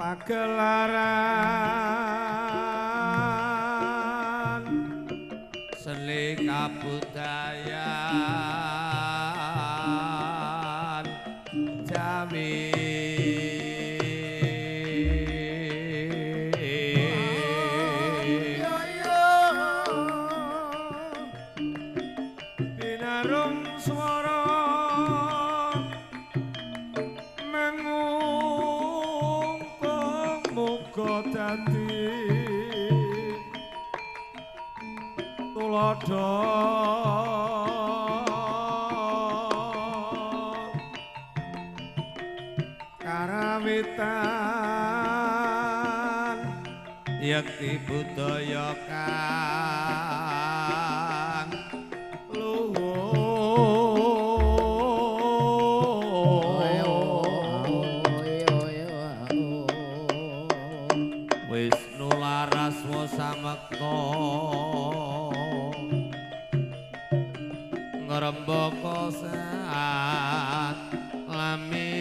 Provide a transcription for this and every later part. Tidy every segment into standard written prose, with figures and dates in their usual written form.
Pagelaran seni kabudayan Jawi. Binarung swara mengungkung muga dadi tuladha karawitan Yekti budaya kang luhur. Wisnu laras samekta ngrembaka saat lami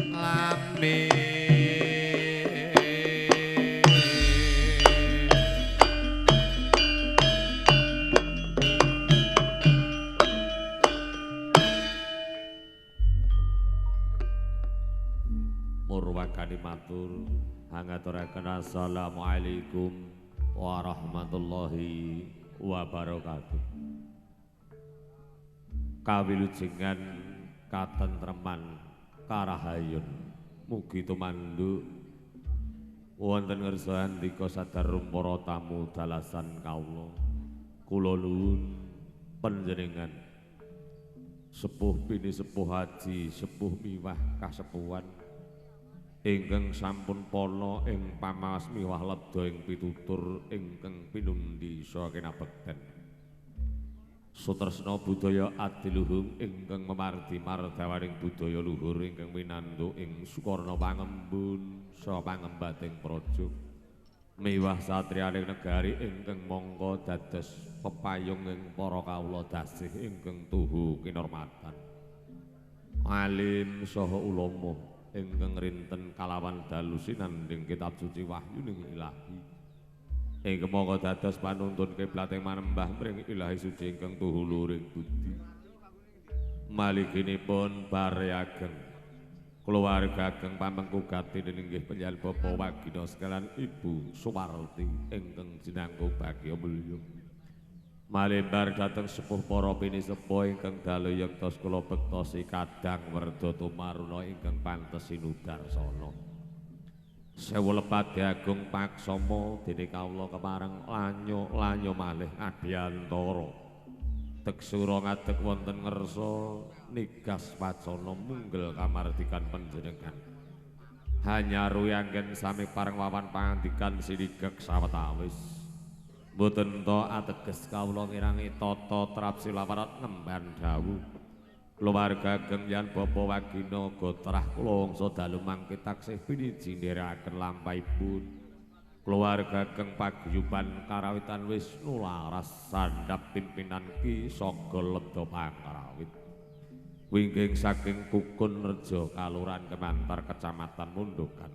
lami. Murwakani matur hangaturaken assalamualaikum warahmatullahi wabarakatuh. Kawilujengan katentreman karahayun mugi tumanduk wonten ngersa andika sadarum para tamu dalasan kawula. Kula nuwun panjenengan sepuh pini sepuh haji sepuh miwah kasepuhan ingkang sampun pana ing pamaos miwah lebda ing pitutur ingkang pinundi saha kinabekten. Sutresna budaya adiluhung ingkang memardi mardawaning budaya luhur ingkang winanduk ing Sukarna pangembun saha pangembating praja miwah satriyaning negari ingkang mangka dados pepayung ing para kawula dasih ingkang tuhu kinormatan. Alim saha ulama ingkang rinten kalawan dalu sinandhing kitab suci wahyuning ilahi ingkang mangka dados panuntun kiblating manembah mring ilahi suci ingkang tuhu luhuring budi. Maliginipun bare ageng keluarga ageng pamengku gati inggih panjenengan Bapak Wagino sekalian Ibu Suwarti ingkang jinangkung bagya mulya. Malembar dhateng sepuh para pinisepuh ingkang dalu yektos kula bektosi kadang werda tumaruna ingkang pantes sinudarsana. Sewu lepat agung paksama dene kawula kepareng lanyo-lanyo malih adyantara. Teksura ngadeg wonten ngersa nigas wacana munggel kamardikan panjenengan. Hanyaru anggen sami pareng wawan pangandikan sinigek sawetawis. Mboten to ateges kawula ngirangi tata trapsilawarat ngemban dawuh. Keluarga ageng yan Bapak Wagino gotrah kula wangsa dalu mangke taksih piniji nderekaken lampahipun. Keluarga ageng paguyuban karawitan Wisnu Laras sandhap pimpinan Ki Saga Lebda Pangrawit. Wingking saking Kukun Rejo Kalurahan Kemantar Kecamatan Mundukan.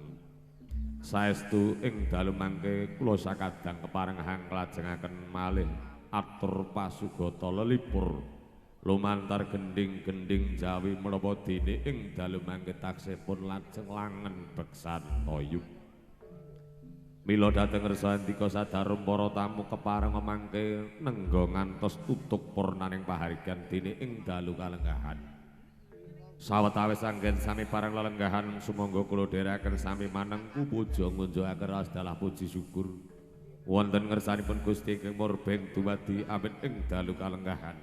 Saestu ing dalu mangke kula sakadang kepareng hanglajengaken malih atur pasugata lelipur lumantar gendhing-gendhing Jawi menapa dene ing dalu mangke taksih pun lajeng langen beksan toyu. Mila dhateng ngersa andika sadarum para tamu kepareng mangke nengga ngantos tutuk purnaning pahargyan dene ing dalu kalenggahan. Sawetawis anggen sami pareng lelenggahan sumangga kula dherekaken sami manengku puja ngunjukaken raos dalah puji syukur wonten ngersanipun Gusti ingkang murbeng dumadi amin ing dalu kalenggahan.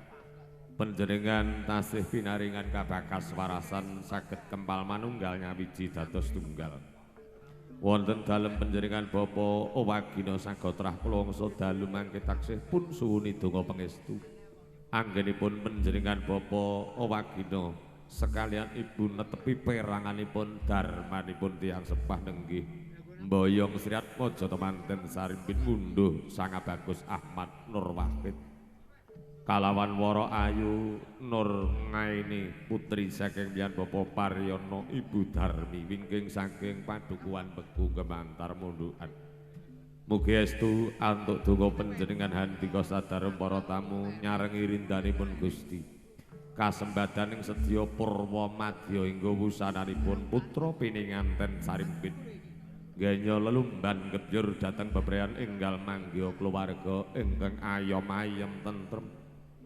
Panjenengan tasih pinaringan kabakas warasan saged kempal manunggal nyawiji dados tunggal. Wonten dalem panjenengan Bapak Wagino sagotrah kula wangsa dalu mangke taksih pun suwuni donga pangestu. Anggenipun panjenengan Bapak Wagino sekalian ibu netepi peranganipun darmanipun tiyang sepah nenggih mboyong Sriatmaja temanten sarimpin ngunduh Sanga Bagus Ahmad Nur Wahid. Kalawan Wara Ayu Nur Ngaini putri saking Pian Bapa Paryono Ibu Darmi wingking saking padukuhan Begu Gemantar Mundukan. Mugi estu antuk donga panjenengan handika sadar para tamu nyarengi rindanipun Gusti. Kasembadaning sedya purwa madya hingga wusananipun putra pininganten sarimpit. Genya lelumban gebyur dhateng bebrayan enggal manggiha keluarga ingkang ayom ayem tentrem.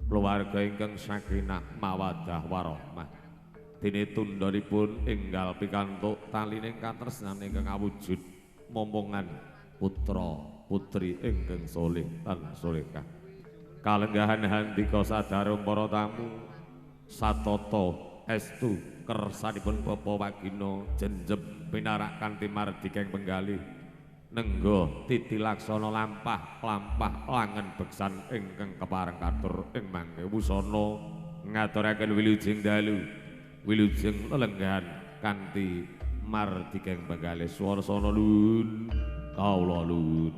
Keluarga ingkang sakinah mawaddah warahmah. Dene tundhanipun enggal pikantuk talining katresnan ingkang awujud momongan putra putri ingkang soleh lan solehah. Kalenggahan handika sadarung para tamu satata estu kersanipun Bapa Wagina jenjem pinarak kanthi mardikeng penggalih nengga titi laksana lampah-lampah langen beksan ingkang kepareng katur ing mangke wusana ngaturaken wilujeng dalu wilujeng lelenggahan kanthi mardikeng penggalih. Swarsana luhun kawula luhun.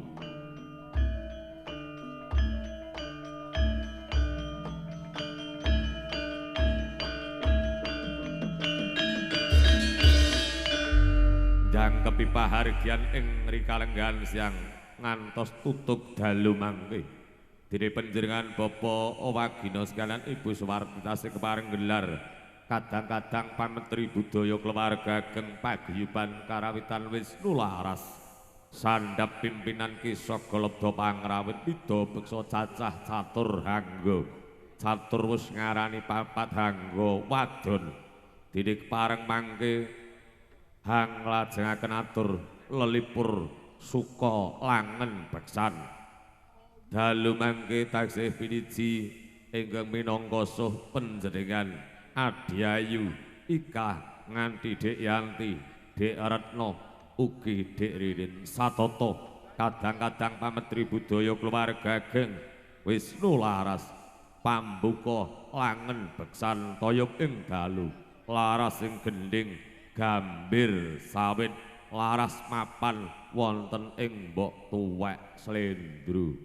Jangkepi pahargyan ing rikalenggahan siang ngantos tutug dalu mangke. Dene panjenengan Bapa Wagina sekalian Ibu Suwarti tasih kepareng gelar kadang-kadang pamentri budaya keluarga ageng paguyuban karawitan Wisnu Laras. Sandhap pimpinan Ki Saga Lebda Pangrawit Ida Beksa cacah catur hangga. Catur wis ngarani papat hangga wadon. Dene kepareng mangke hang lajengaken atur lelipur suka langen beksan. Dalu mangke taksih piniji ingkang minangka suh panjenengan Adhi Ayu Ika nganti Dik Yanti, Dik Retno, ugi Dik Ririn satata kadang-kadang pametri budaya keluarga ageng Wisnu Laras pambuka langen beksan toyok ing dalu laras ing gendhing gambir sawit laras mapan wonten ing mbok tuwek slendro.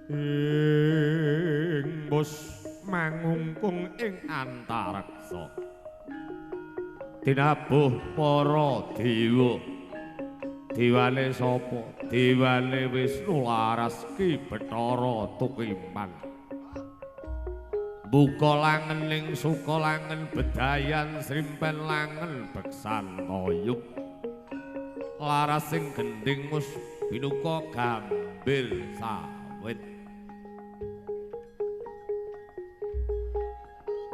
Ing bos mangungkung ing antareksa dinabuh para dewa. Dewane sapa? Dewane Wisnu Laras Ki Bathara Tukiman. Buka langening suka langen bedayan srimpen langen beksan toyuk laras sing gendhing mus binuka gambir sawit.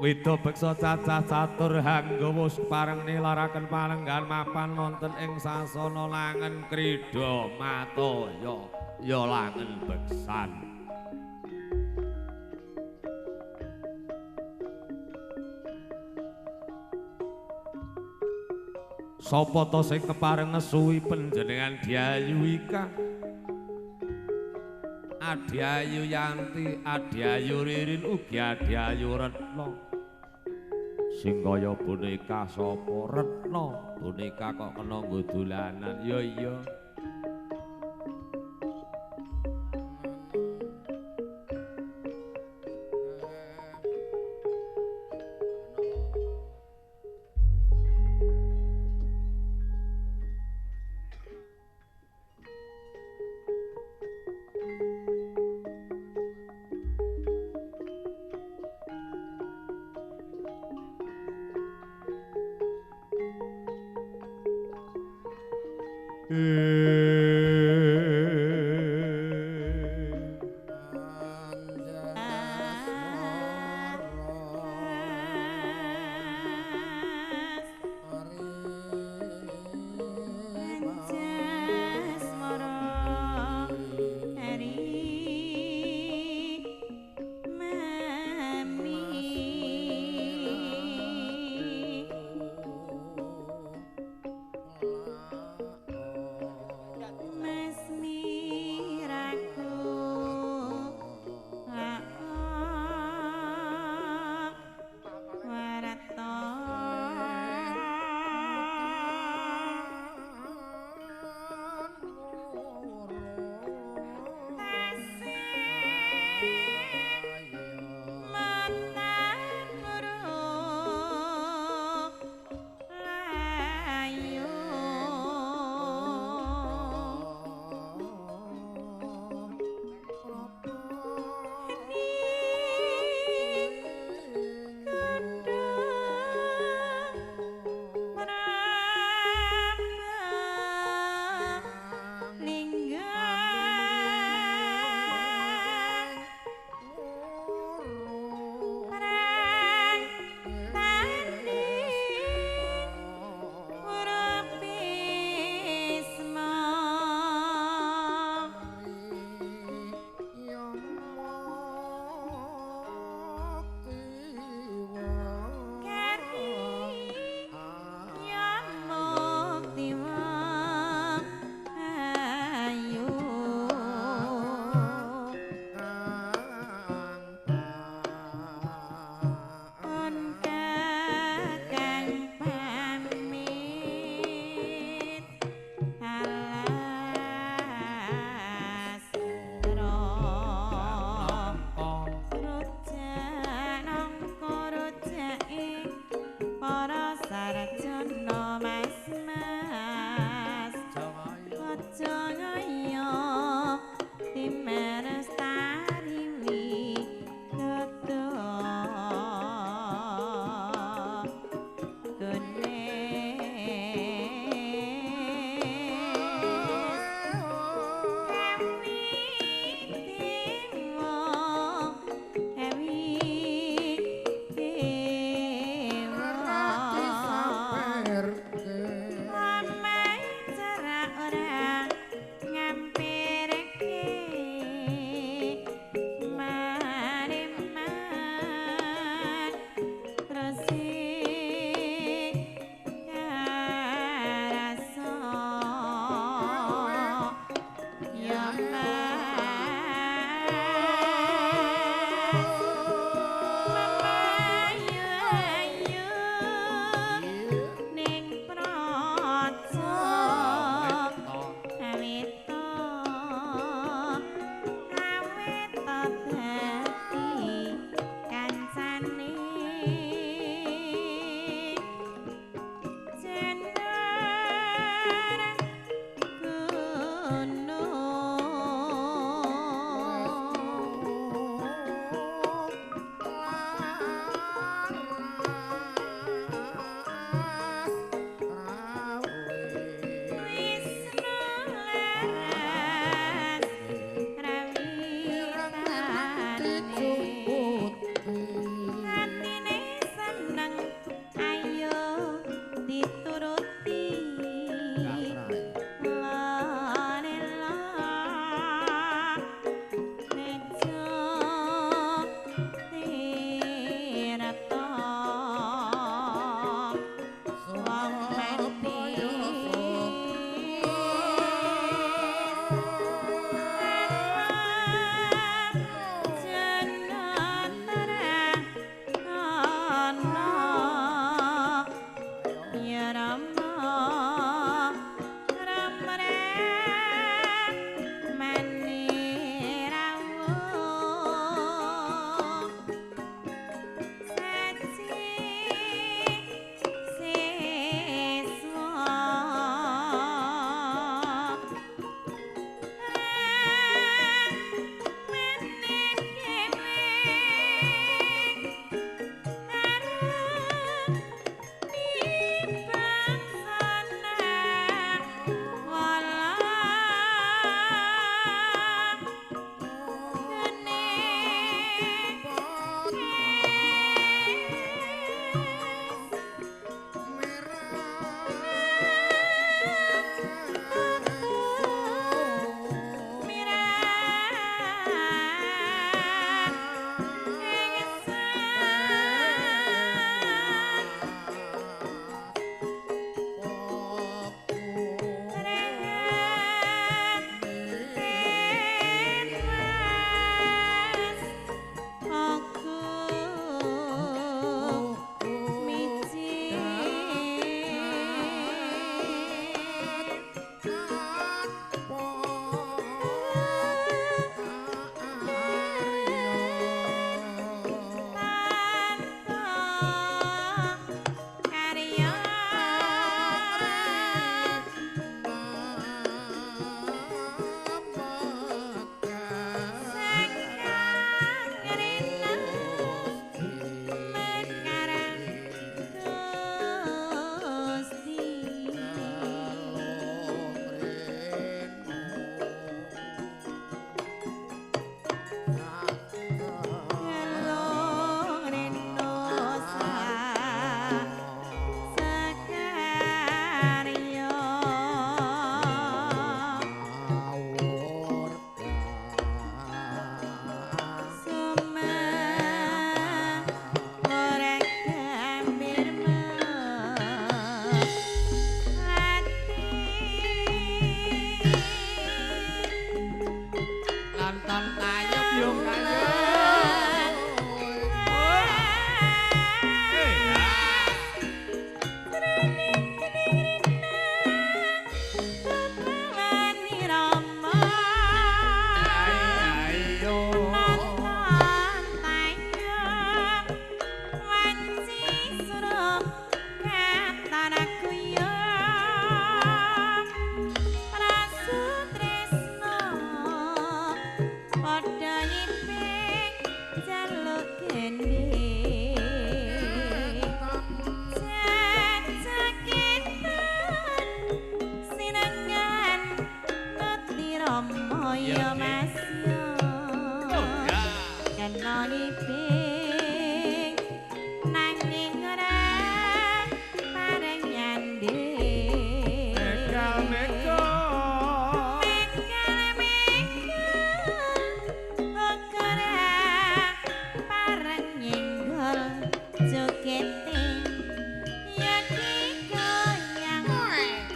Wida beksa cacah catur hangga wus pareng nilaraken palenggan mapan wonten ing sasana langen krida mataya ya langen beksan. Sapa ta sing kepareng ngesuwi panjenengan Dyayu Ika? Adhi Ayu Yanti, Adhi Ayu Ririn, ugi Adhi Ayu Retno. Sing kaya boneka sapa Retno? Boneka kok kena nggo dolanan. Ya iya. Ing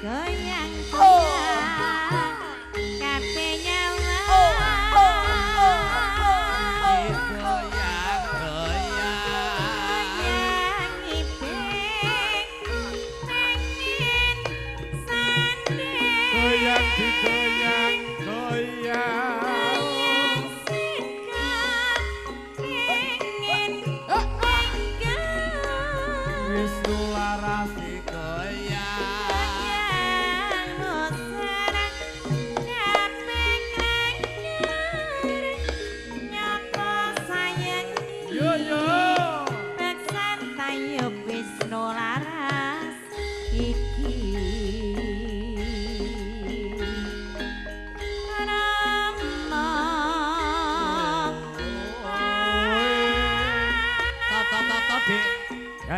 Goyang, goyang, kabeh nyawa.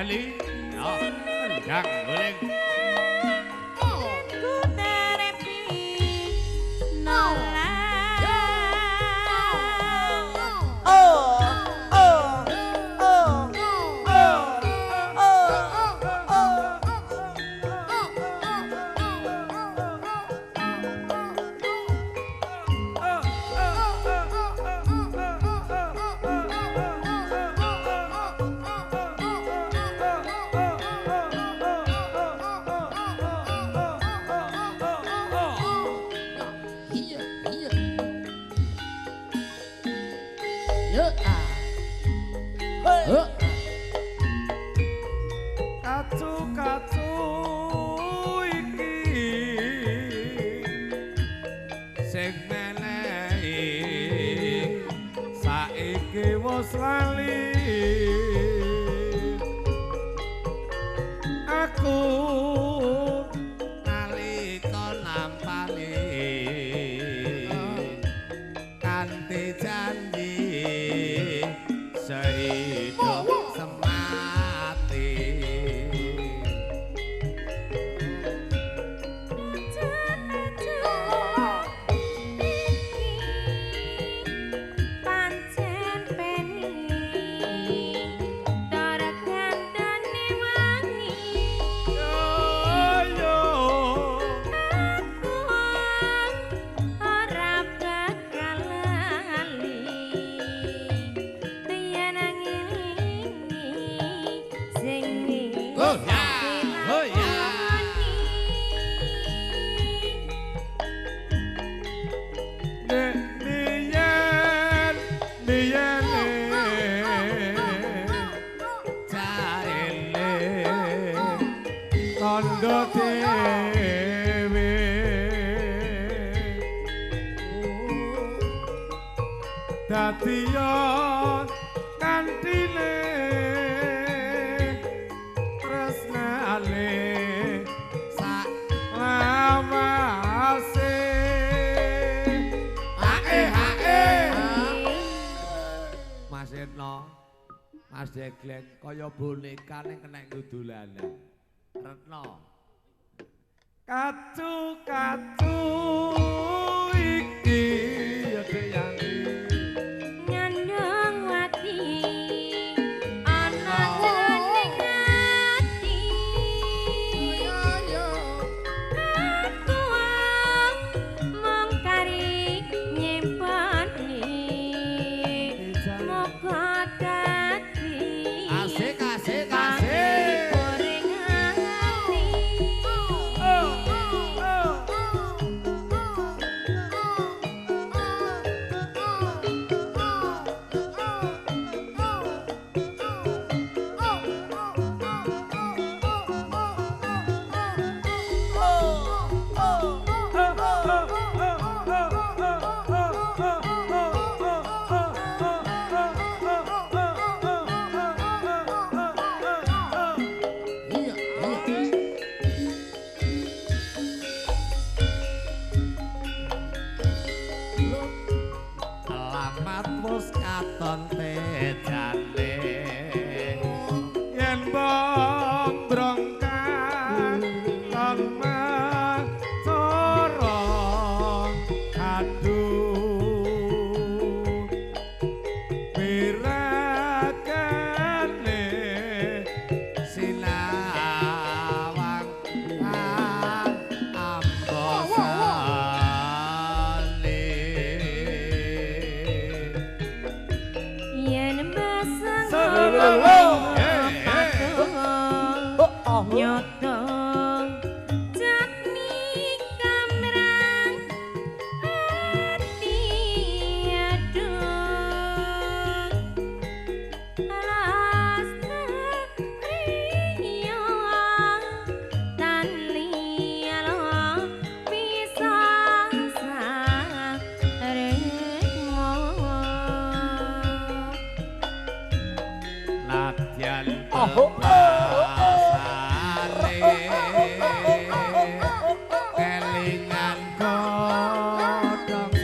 Yani. Ya, endang guling. Kacu-kacu iki sing menehi saiki wis lali aku nalika nampani kanthi janji sehidup semati. Dadi yo kantine tresnane sak lawase. Hae hae Mas Etno, Mas Degleng kaya boneka ning kena nggo dolanan. Retno. Kacu-kacu iki ya deyani nyandung wati ana jroning ati aku mung kari nyempani muga dadi asik asik asik. Alamat wis katon tejane yen bombrong katon macorong aduh pirakane sinawang kang ambosane. Yen mbasang nyoto jatmi kamrang ati aduh rasa riyo tan liya bisa saremo. Nadyan pebasane kelingan godhong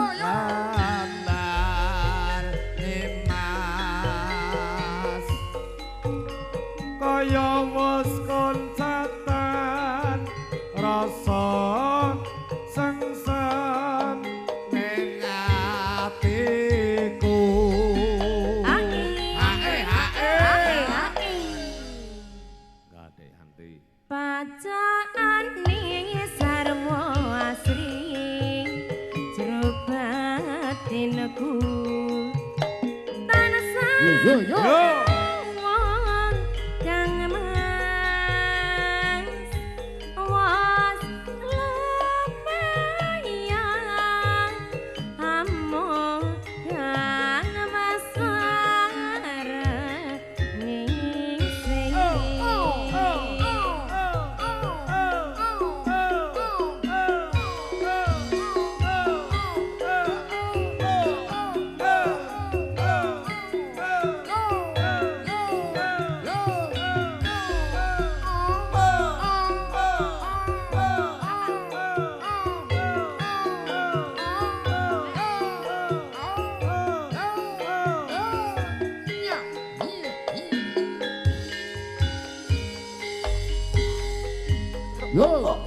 salambar limas. Yo yo. Kang Mas was lumayan amung kang Mas Yo.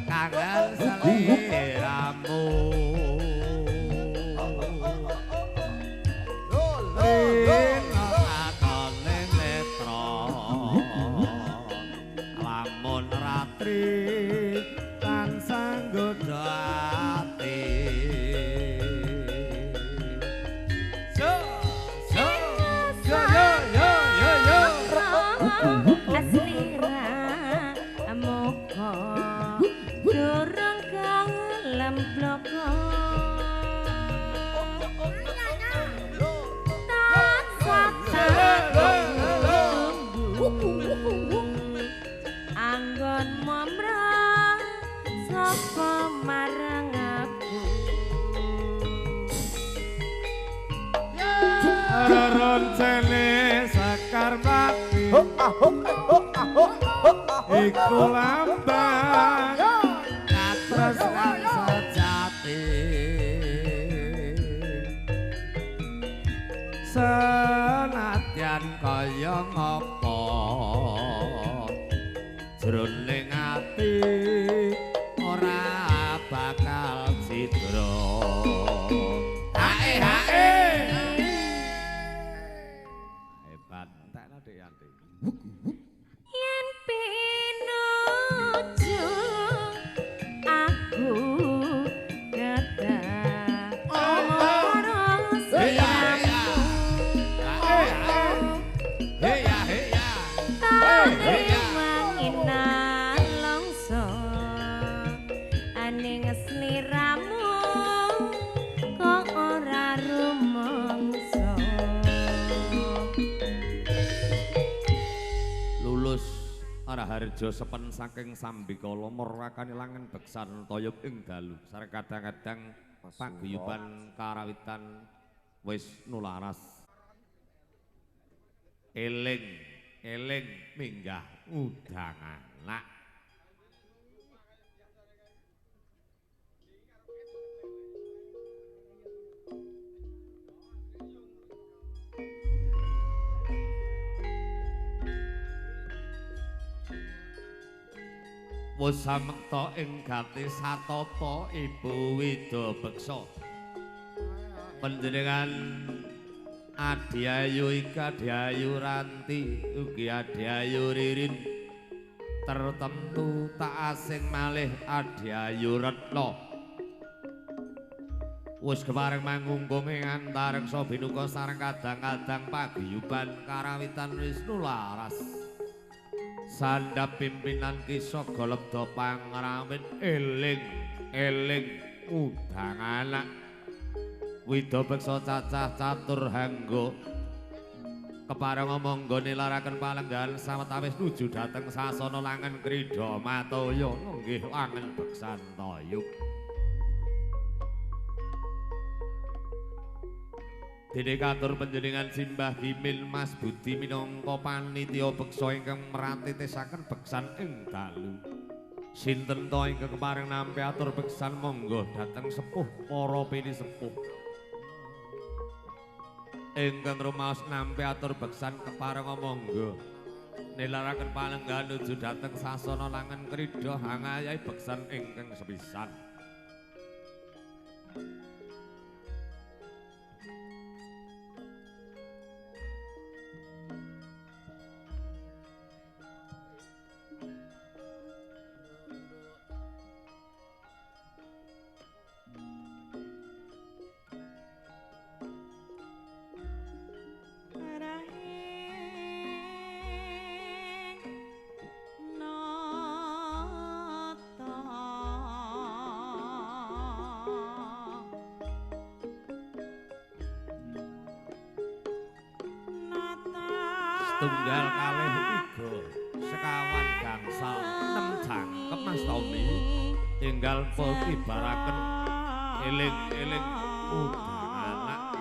Kangen seliramu atone netra lamun ratri tansah nggodha ati. So so yo yo yo yo Asliramu durung kalembloko anggon momrang sapa marang aku Roncene sekar mati iku lambang katresnan sejati senadyan kaya ngapa jroning ati ora bakal cidra. Hae hae hebat entekno Dik Yanti. Yen pinuju aku kedah karo sliramu Heya heya longso aning sliramu kok ora rumangsa. Lulus Raharja sepen saking sambikala murakani langen beksan toyub ing dalu sareng kadang-kadang paguyuban karawitan wis nularas. Eling eling minggah ngudang anak. Wis samekta ing gati satata Ibu Wida Beksa. Panjenengan Adi Ayu Ika, Adi Ayu Ranti, ugi Adi Ayu Ririn, tertentu tak asing malih Adi Ayu Retno. Wis kepareng mangungkung ing antareksa binuka sareng kadang-kadang paguyuban karawitan Wisnu Laras. Sandhap pimpinan Ki Saga Lebda Pangrawit eling eling ngudang anak. Wida Beksa cacah catur hangga kepareng monggo nilaraken palenggahan sawetawis nuju dhateng sasana langen krida mataya nggih langen beksan tayub. Dene katur panjenengan Simbah Gimin Mas Budi minangka panitia beksa ingkang mratitisaken beksan ing dalu. Sinten to ingkang kepareng nampi atur beksan monggo dhateng sepuh para pinisepuh. Ingkang rumaos nampi atur beksan kepareng monggo nilaraken palenggahan nuju dhateng sasana langen krida hangayahi beksan ingkang sepisan. Setunggal kalih tiga sekawan gangsal 6 jangkep Mas Tommy enggal pun kibaraken eling-eling udan anak.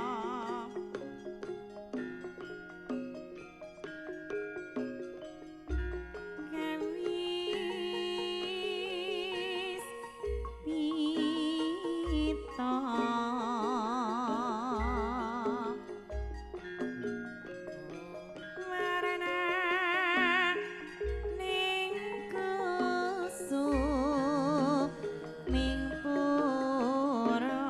Kewis pita ning kusuming pura.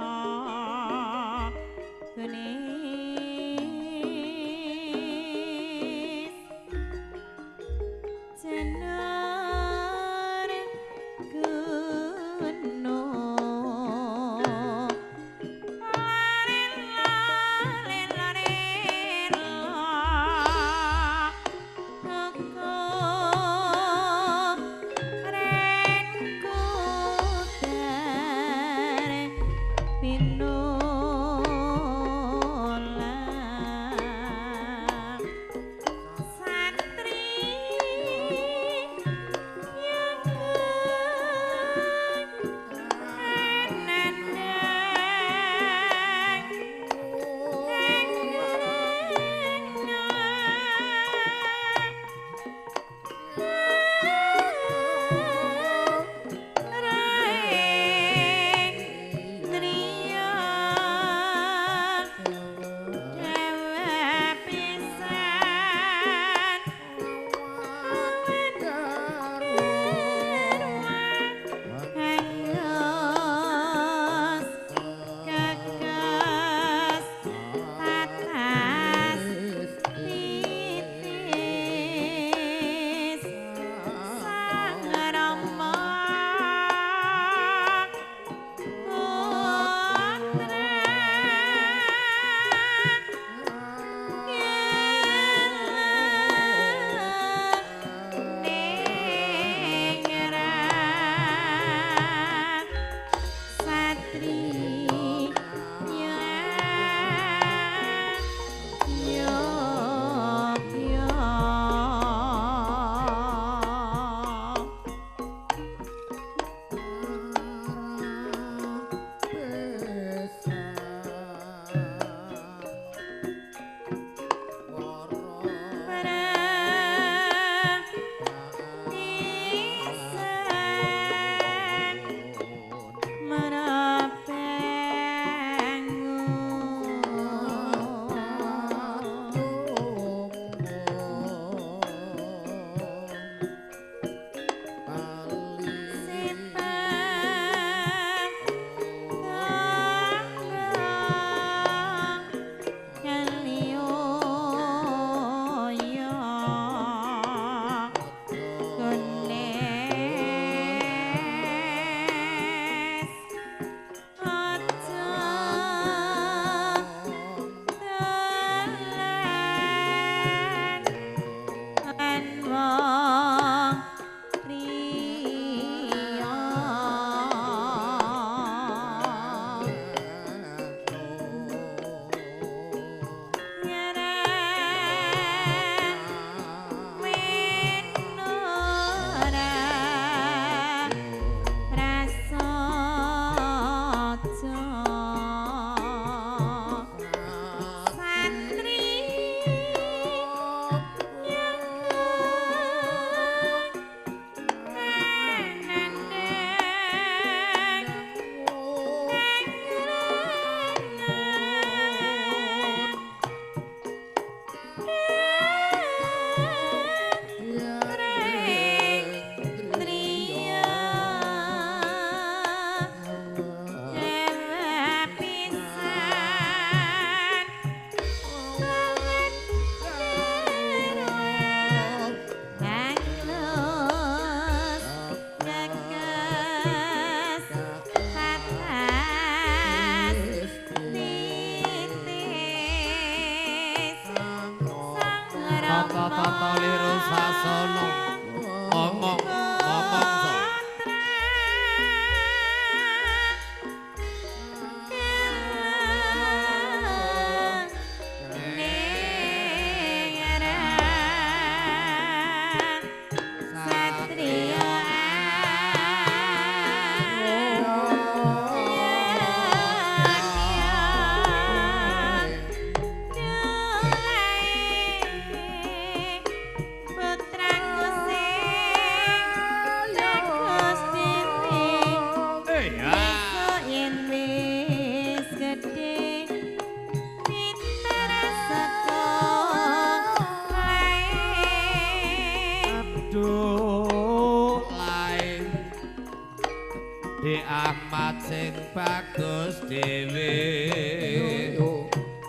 Di Ahmad sing bagus dhewe.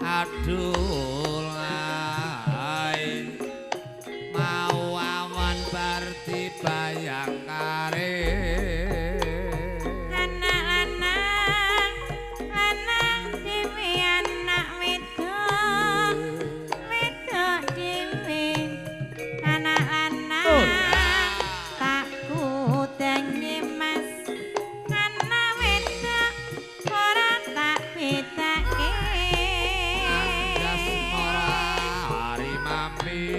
Aduh lai mau awan bar dibayang kare. Anak lanang lanang dhewe anak wedok wedok dhewe anak lanang tak kudangi mas anak wedok ora tak bedake. Andas ora hari mami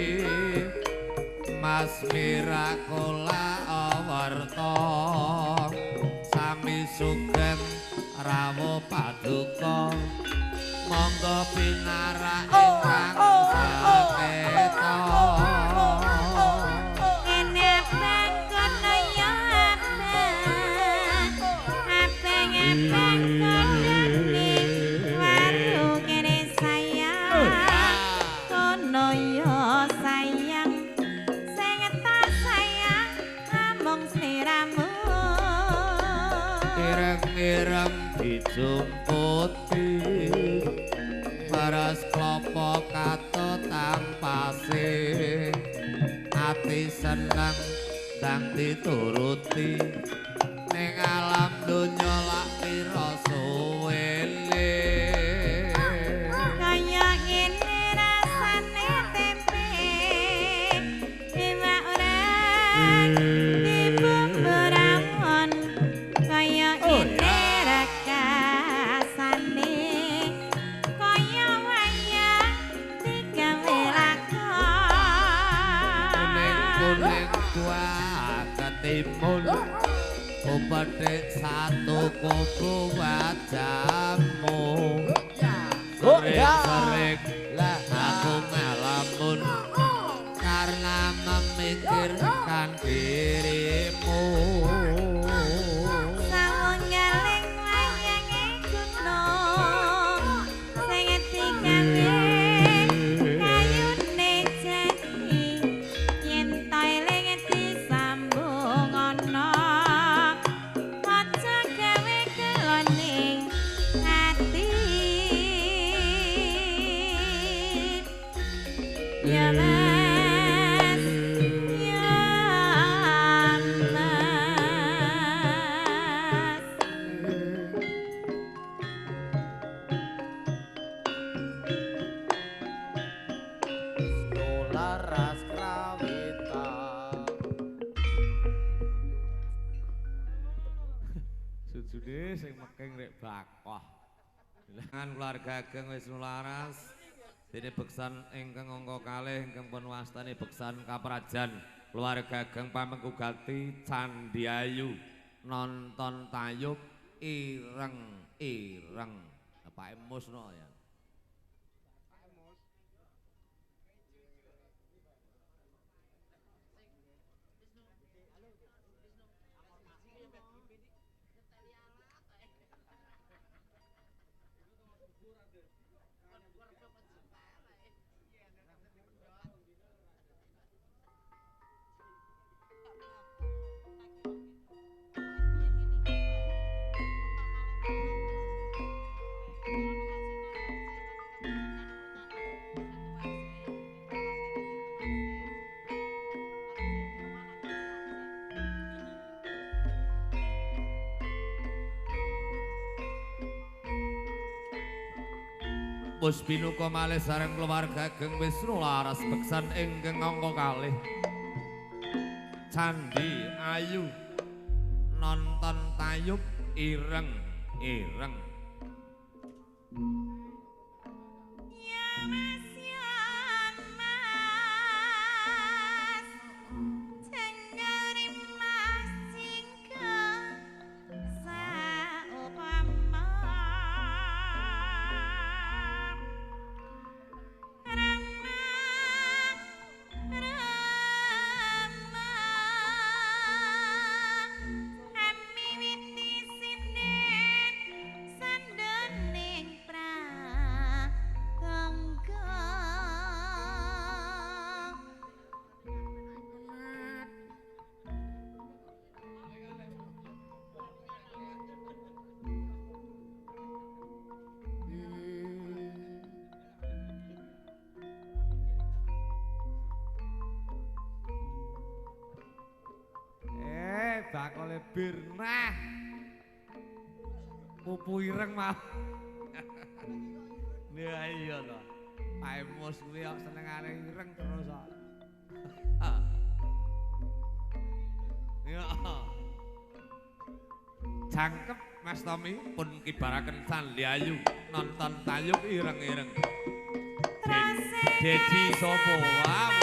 Mas Mirakola awarta sami sugeng rawuh paduka monggo pinarak ingkang saketa. Ngene abang kono ya abang abang abang kono ning waru kene sayang kono ya sayang sing tak sayang namung sliramu. Ireng-ireng dijumputi beras klopo katutang pase ati seneng ndang dituruti ning alam donya lak pira suwene. Kaya ngene rasane tempe iwak urang dibumbu-rawon kaya ngene rekasane kaya wayang digawe lakon. Kuning-kuning kuah ketimun upethik satu kubu wajahmu sering-sering aku ngalamun karena memikirkan dirimu. Sawunggaling wayange gunung sing digawe kayune jati yen ta eling disambung ana aja gawe keloning ati. Ya Mas, ya Mas. Laras Krawitan. Sujune sing meking rek bakoh. Dengan keluarga ageng wis nularas dene beksan ingkang angka kalih ingkang pun wastani beksan kaprajan keluarga ageng pamengku gati Candi Ayu nonton tayub ireng-ireng. Pak Emus no ya. Wis pinuka malih sareng keluarga ageng Wisnu Laras beksan ingkang angka kalih Candi Ayu nonton tayub ireng-ireng. Ya Mas, ya Mas, jenenge Mas jingga saupama Rama Rama amiwiti sinden oleh bir nah. Pupu ireng mah. Ya iya to. Pak Mus kuwi kok senengane ireng terus kok. Ya. Cangkep Mas Tommy pun kibaraken Sandi Ayu nonton tayub ireng-ireng. Dedi sapa wae.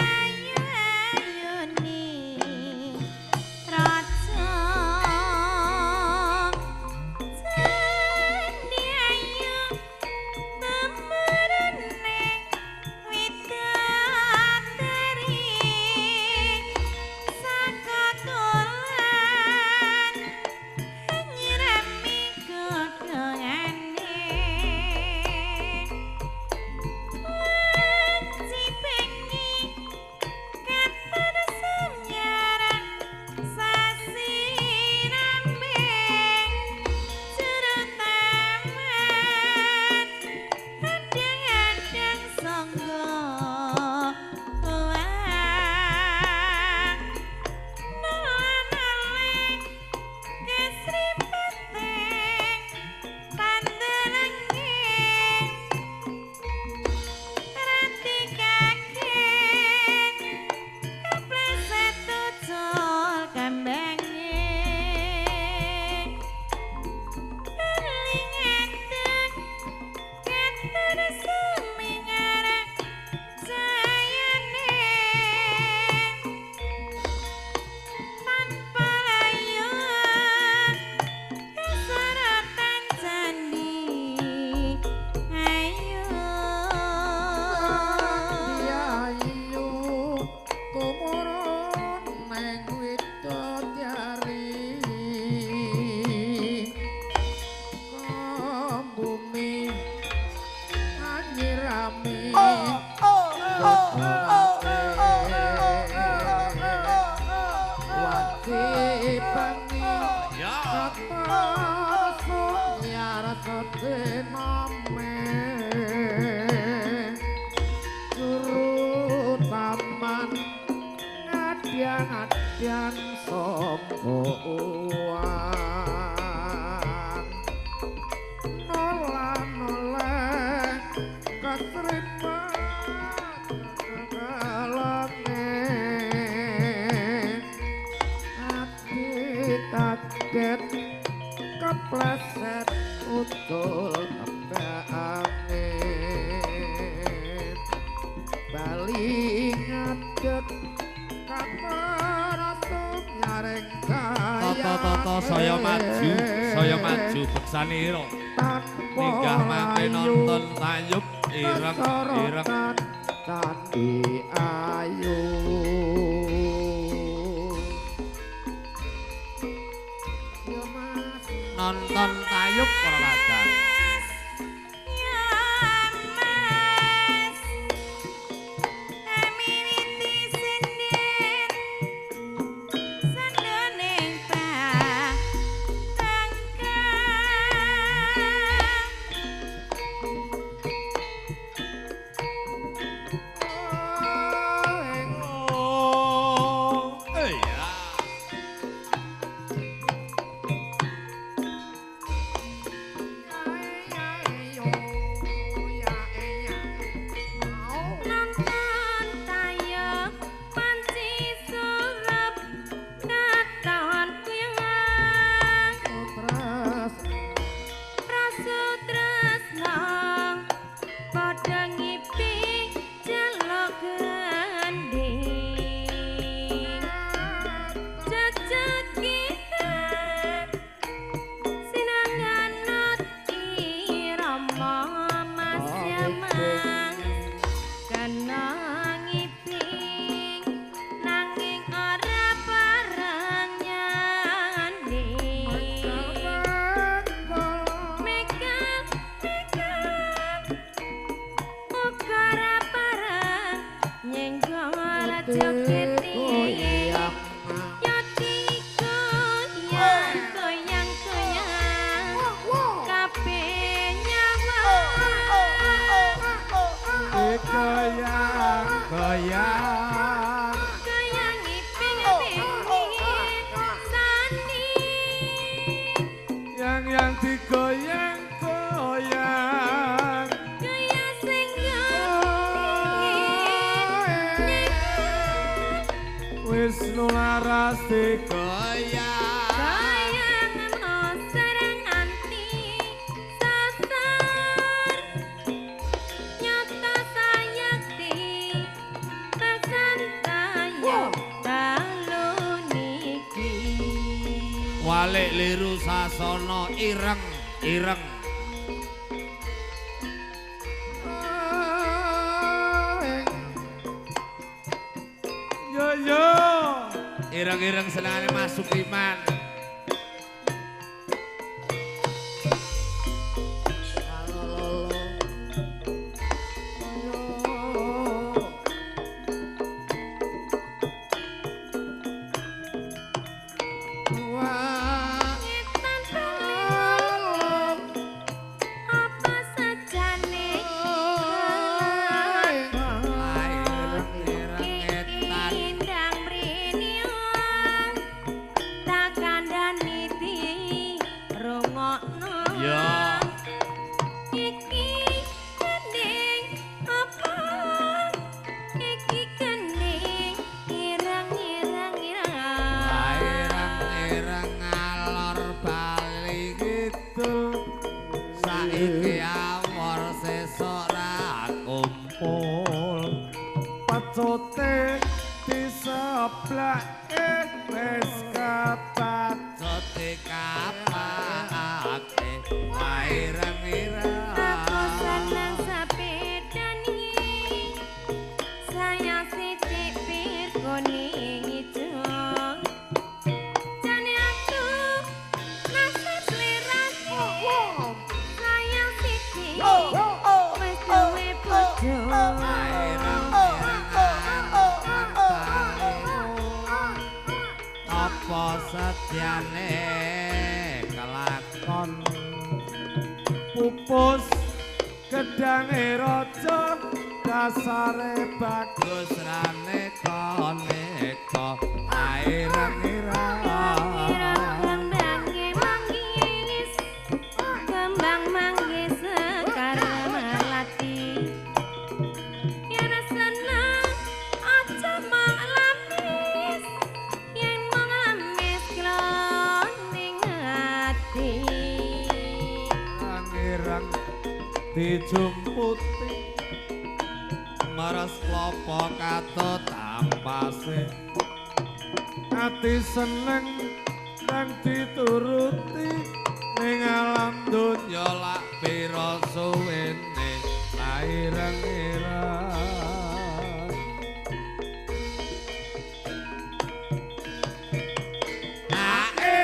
Saya maju beksanira. Minggah mangke nonton tayub ireng ireng Candi Ayu. Nonton tayub para kadang. Goyang goyang iping iping sani. Wisnu laras digoyang. Goyang sareng anti sasar nyata sayakti pasantaya dalu niki. Walik liru sasana ireng ireng. Yo yo. Ireng-ireng senengane Mas Sukiman. Ngetan bali apa sajane Ireng-ireng ngetan. Indang mrene tak kandhani di rungokno. Ya. Iki kening apa? Iki kening ireng-ireng ireng. Ireng-ireng ngalor bali kidul. Saiki awor sesuk ra kumpul. Pacote diseblake wis kepat. Cote kapake ireng-ireng. Aku seneng sepedani, saya sithik pir kuning ijo. Jane aku nasib sliramu, sayang sithik wis duwe bojo. Apa setyane kelakon Pupus gedange raja dasare bagus bagus raneka neka ireng-ireng. Kembange manggis, kembang manggis sekar melati. Yen seneng aja mung lamis, yen mung lamis kloning ati. Ireng dijumputi Meres klopo katut tampase ati seneng kang dituruti ning alam donya ya lak pira suwene ireng-ireng. Ae.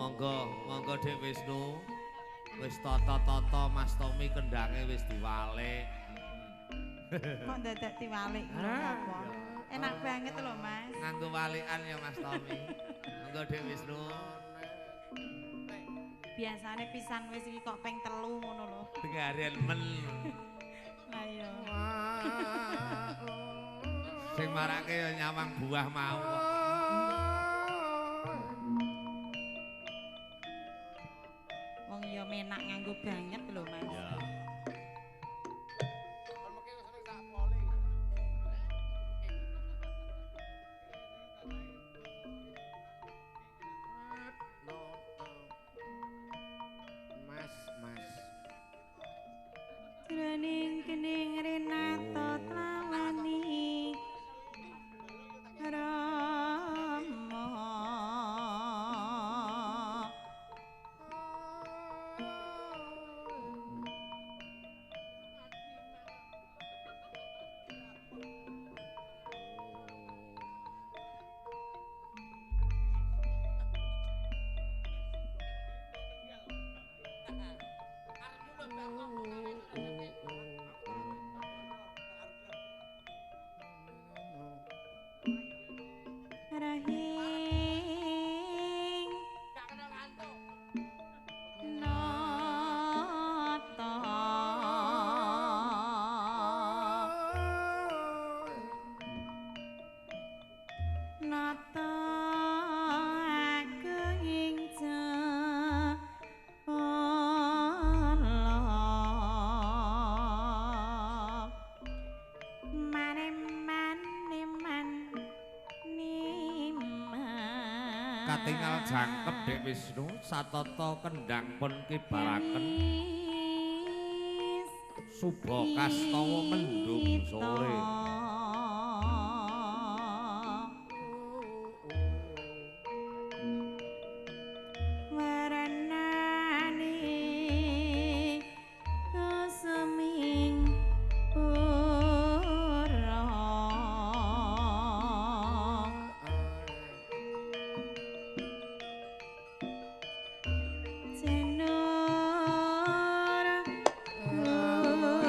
Monggo, monggo Dik Wisnu. Wis tata-tata Mas Tommy kendange wis diwalik. Kok dadak diwalik ngono apa? Enak banget lho, Mas. Nganggo walikan ya Mas Tommy. Monggo Dik Wisnu. Biasane pisan wis iki kok ping 3 ngono lho. Dengaren men. Lah iya. Sing marake ya nyawang buah mau kok. Wong ya menak nganggo banget lho, Mas. Ya. Mas, mas. Jroning kening Renato Tlawani. Ra Katingal jangkep Dek Wisnu satata kendhang pun kibaraken suba kastawa mendung sore. Waranane kusuming pura. Jenur gunung.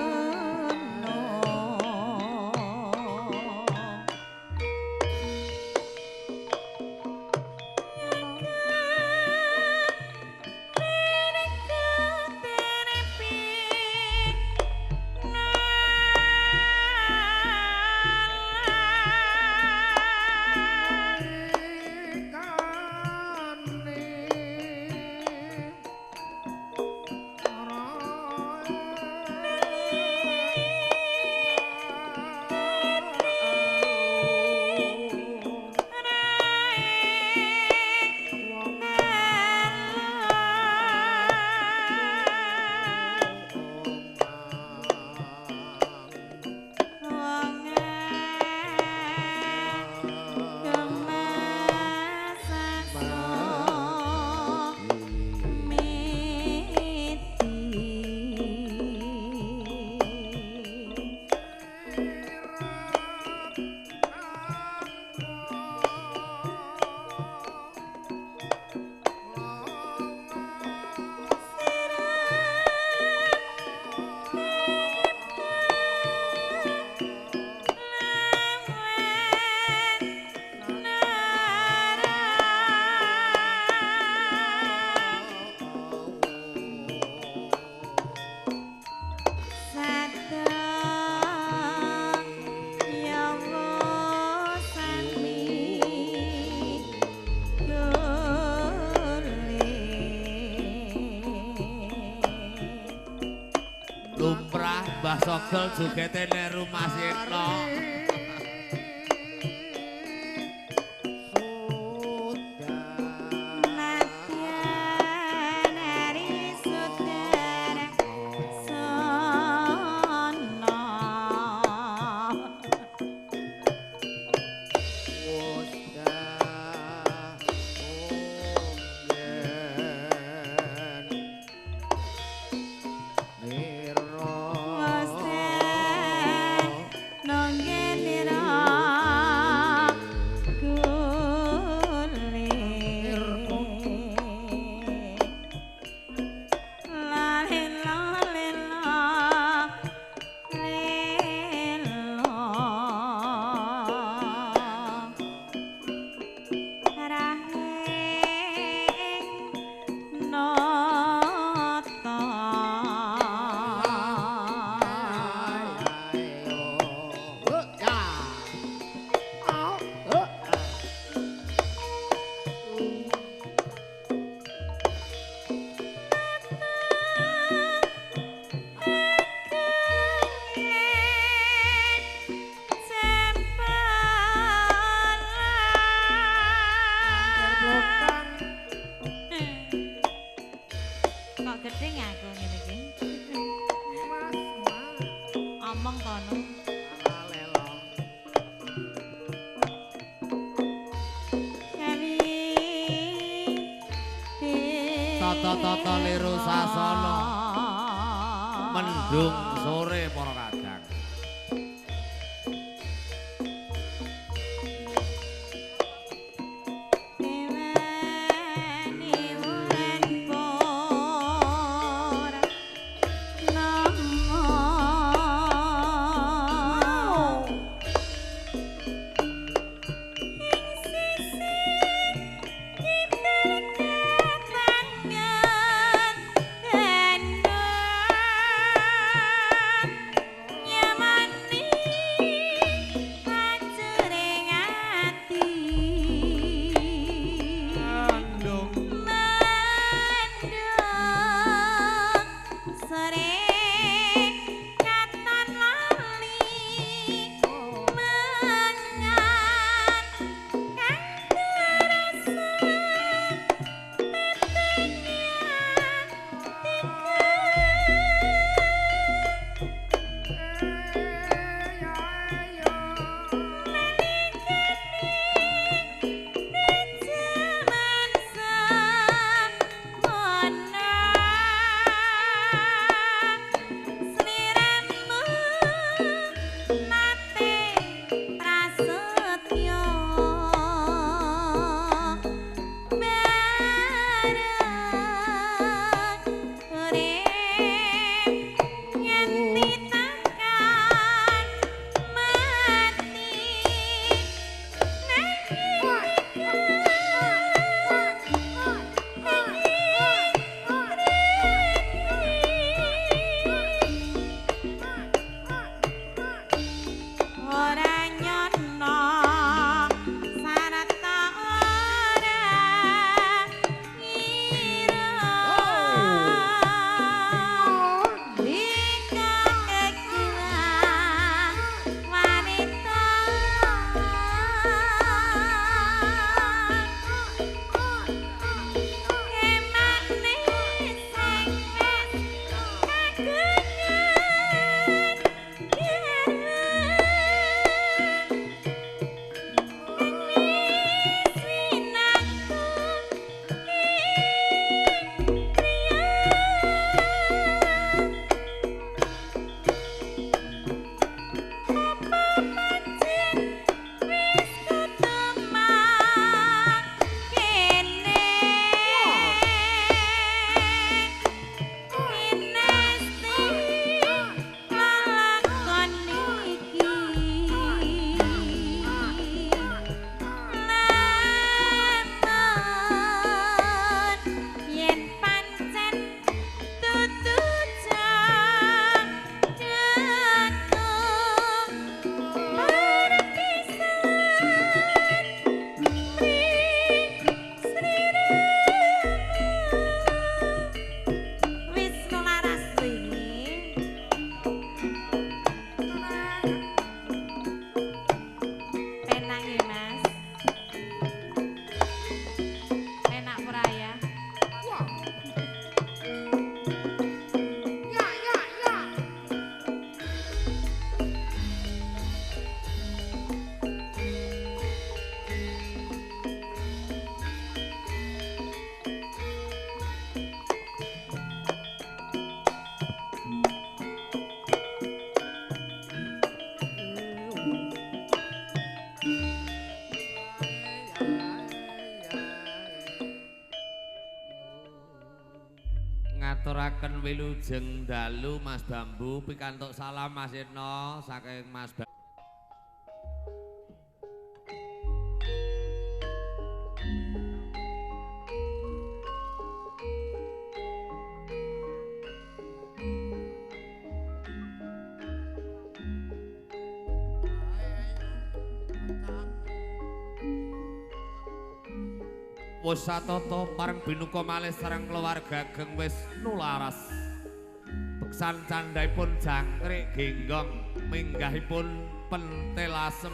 Lumrah Mbah Sogel jogete nek rumah Sitno. Kok gedeng aku ngene iki? Omong kono. Tata-tata liru sasana mendung sore para kadang. Yeah. Aturaken wilujeng dalu Mas Bambu pikantuk salam Mas Yitno saking Mas Bambu. Wis satata pareng binuka malih sareng keluarga ageng wis nularas. Beksan candhaipun jangkrik genggong minggahipun pentil asem.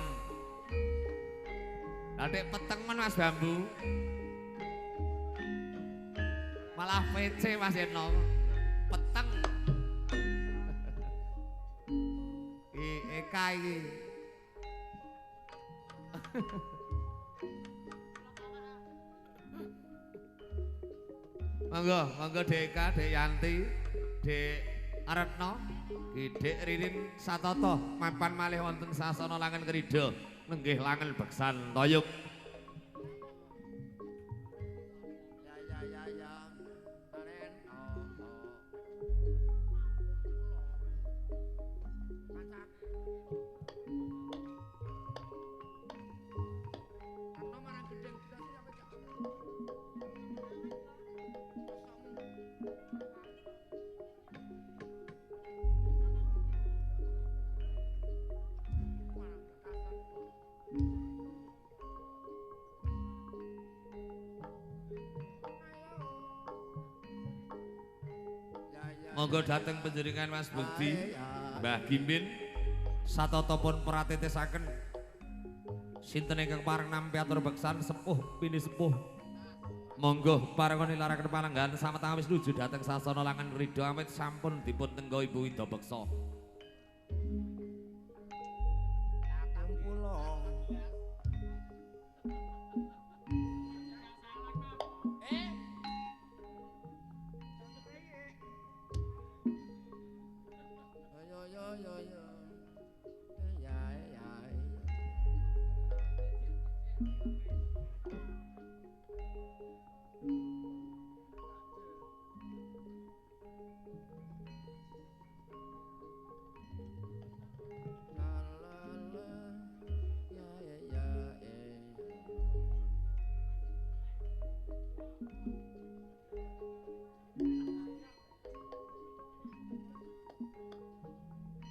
Lah nek peteng men Mas Bambu. Malah PC Mas Yetno. Peteng. Iki Eka iki. Monggo, monggo Dek Eka, Dek Yanti, Dek Retno, Dek Ririn Satoto mapan malih wonten sasana langen krida nenggih langen beksan toyuk. Ya ya ya ya. Karen oh oh. Kancak. Retno marang gedeng blas sampe jak. Monggo dateng panjenengan Mas Budi, Mbah Gimbin, satotopun pratitisaken sinten ingkang pareng nampi atur beksan sepuh pini sepuh. Monggo pareng nilaraken pananggahan sametawis nuju dhateng sasana langen ridho amit sampun dipun tenggo Ibu Ida Beksa.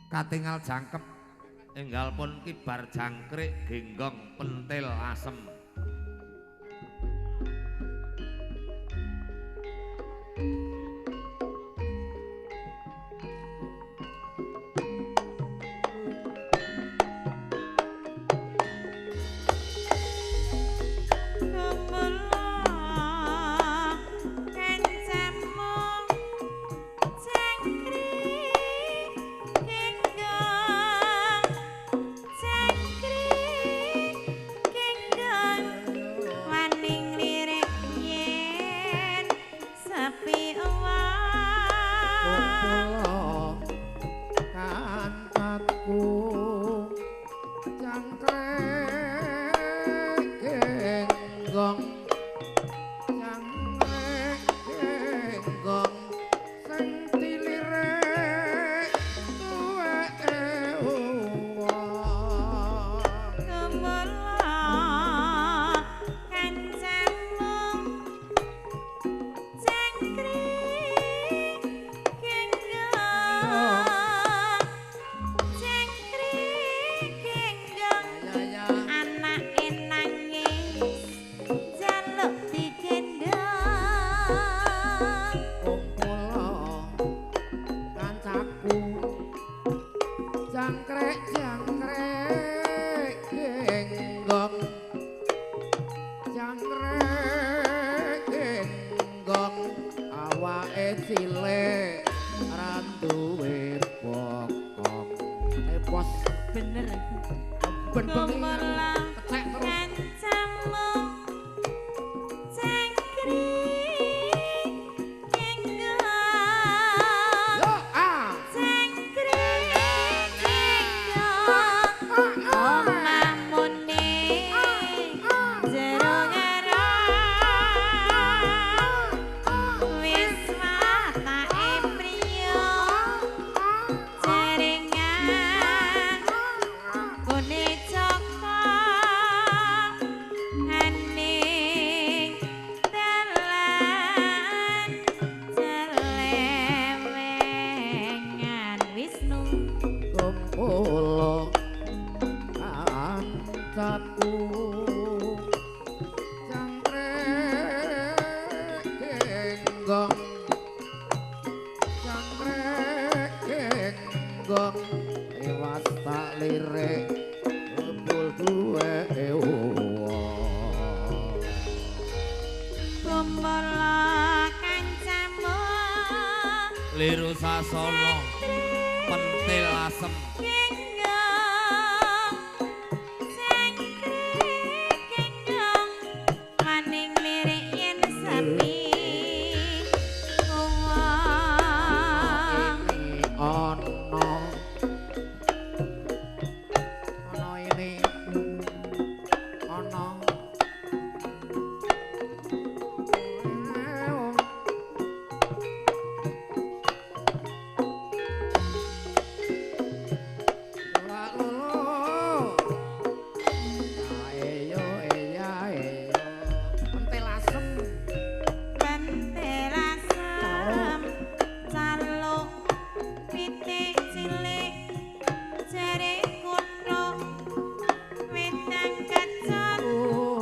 Katingal jangkep enggal pun kibar jangkrik genggong pentil asem. Wis watake. Kancaku jangkrik genggong, jangkrik genggong, iwas tak lirik kumpul duwe wong. Kumpula kancamu Liru sasana pentil asem. Genggong, jangkrik genggong, maning lirik yen sepi wong. Ini ana, ana ini ana. Lak lolo. Ayo eya eyo. Pentil asem. Pentil asem, caluk pitik cilik, jere kuthuk, wedang kecut,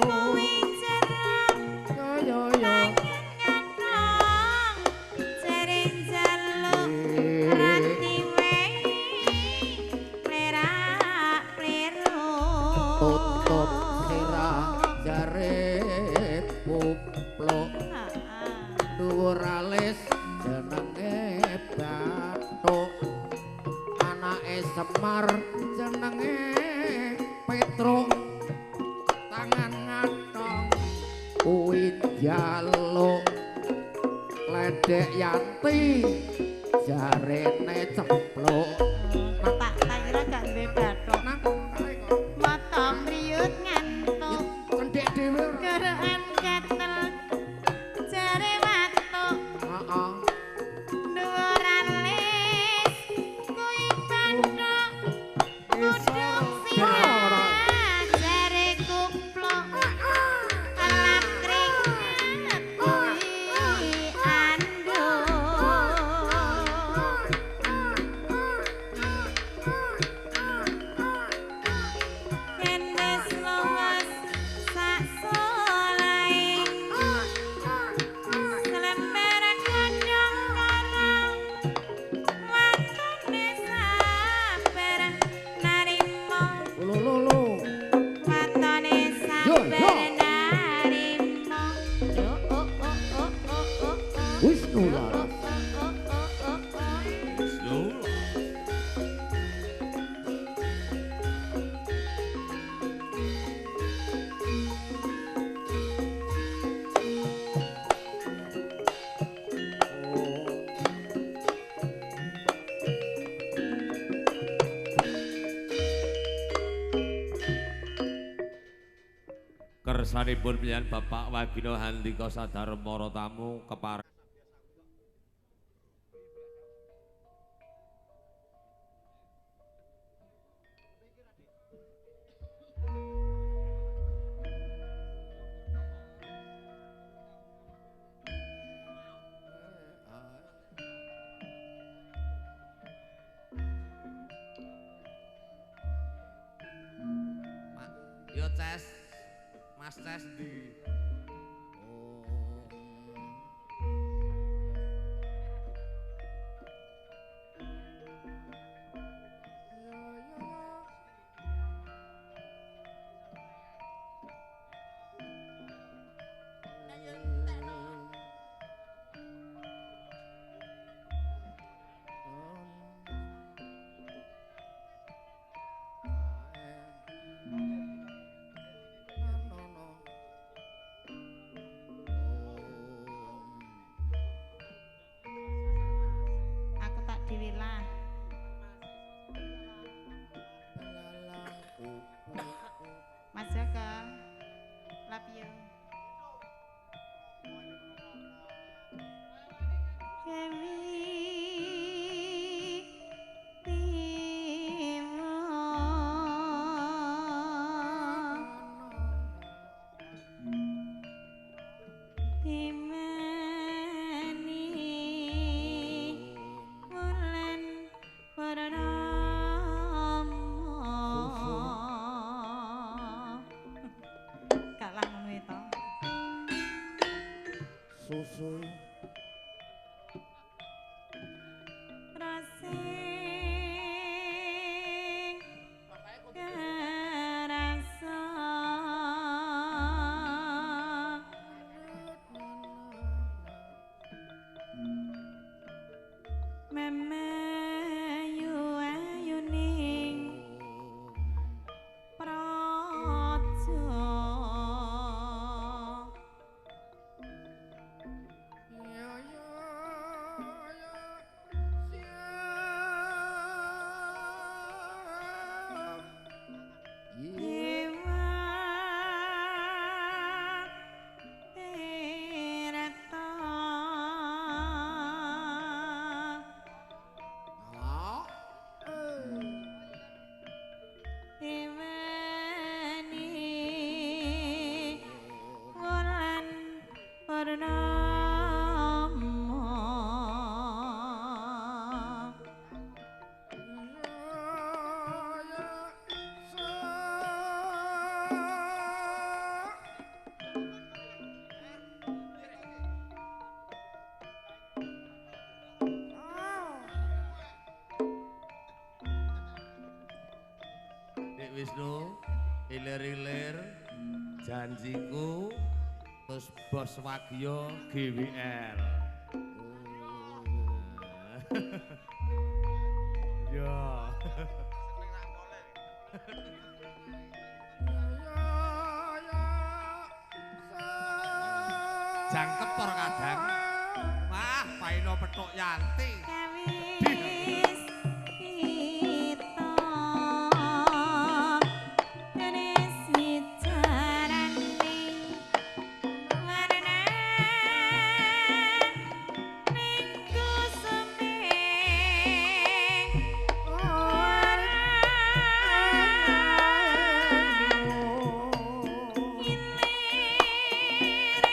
kuwi jeruk, Yo yo yo. tangan ngatong, jere njaluk, rati wehi, plerak pleruk. Tutup sirah jare pupluk. Dhuwur alis jenenge bathuk, anake Semar jenenge Petruk, tangan ngatong kuwi njaluk, ledek Yanti jarene cepluk. Tak tak kira gak duwe bathuk. Nang kae kok Mata mriyut ngantuk, cendhek dhewe ora. gerekan ketel, jare watuk, Heeh. dhuwur alis kuwi bathuk, kudung sirah jare kupluk, kelap keringet kuwi anduk. Kenes luwes sak solaing, selembar godhong karang, watone sabar narima, Lho lho lho. watone Yo, sabar yo. narima. Oh oh oh oh oh oh oh. Wisnu Oh Laras. oh oh oh oh oh. Wisnu. Kersanipun pilihan Bapak Wagino Handika Sadarma tamu kepareng Yo Ces, Mas Ces di. Aku tak dhewe lah. Mas Jaka, love you. Kami timo timani wulan. Susu. Rasing kerasa memayu ayuning praja. Ya ya ya siap. Dewa Tirta Ah. Dewani Wulan Purnama. Dik Wisnu, ilir-ilir janjiku terus bos Wagyo GWL. Ya. Jangkep ora kadang. Wah, paino petuk Yanti. Kawis kita keris wicaraning warna ning kusuming ilir ilir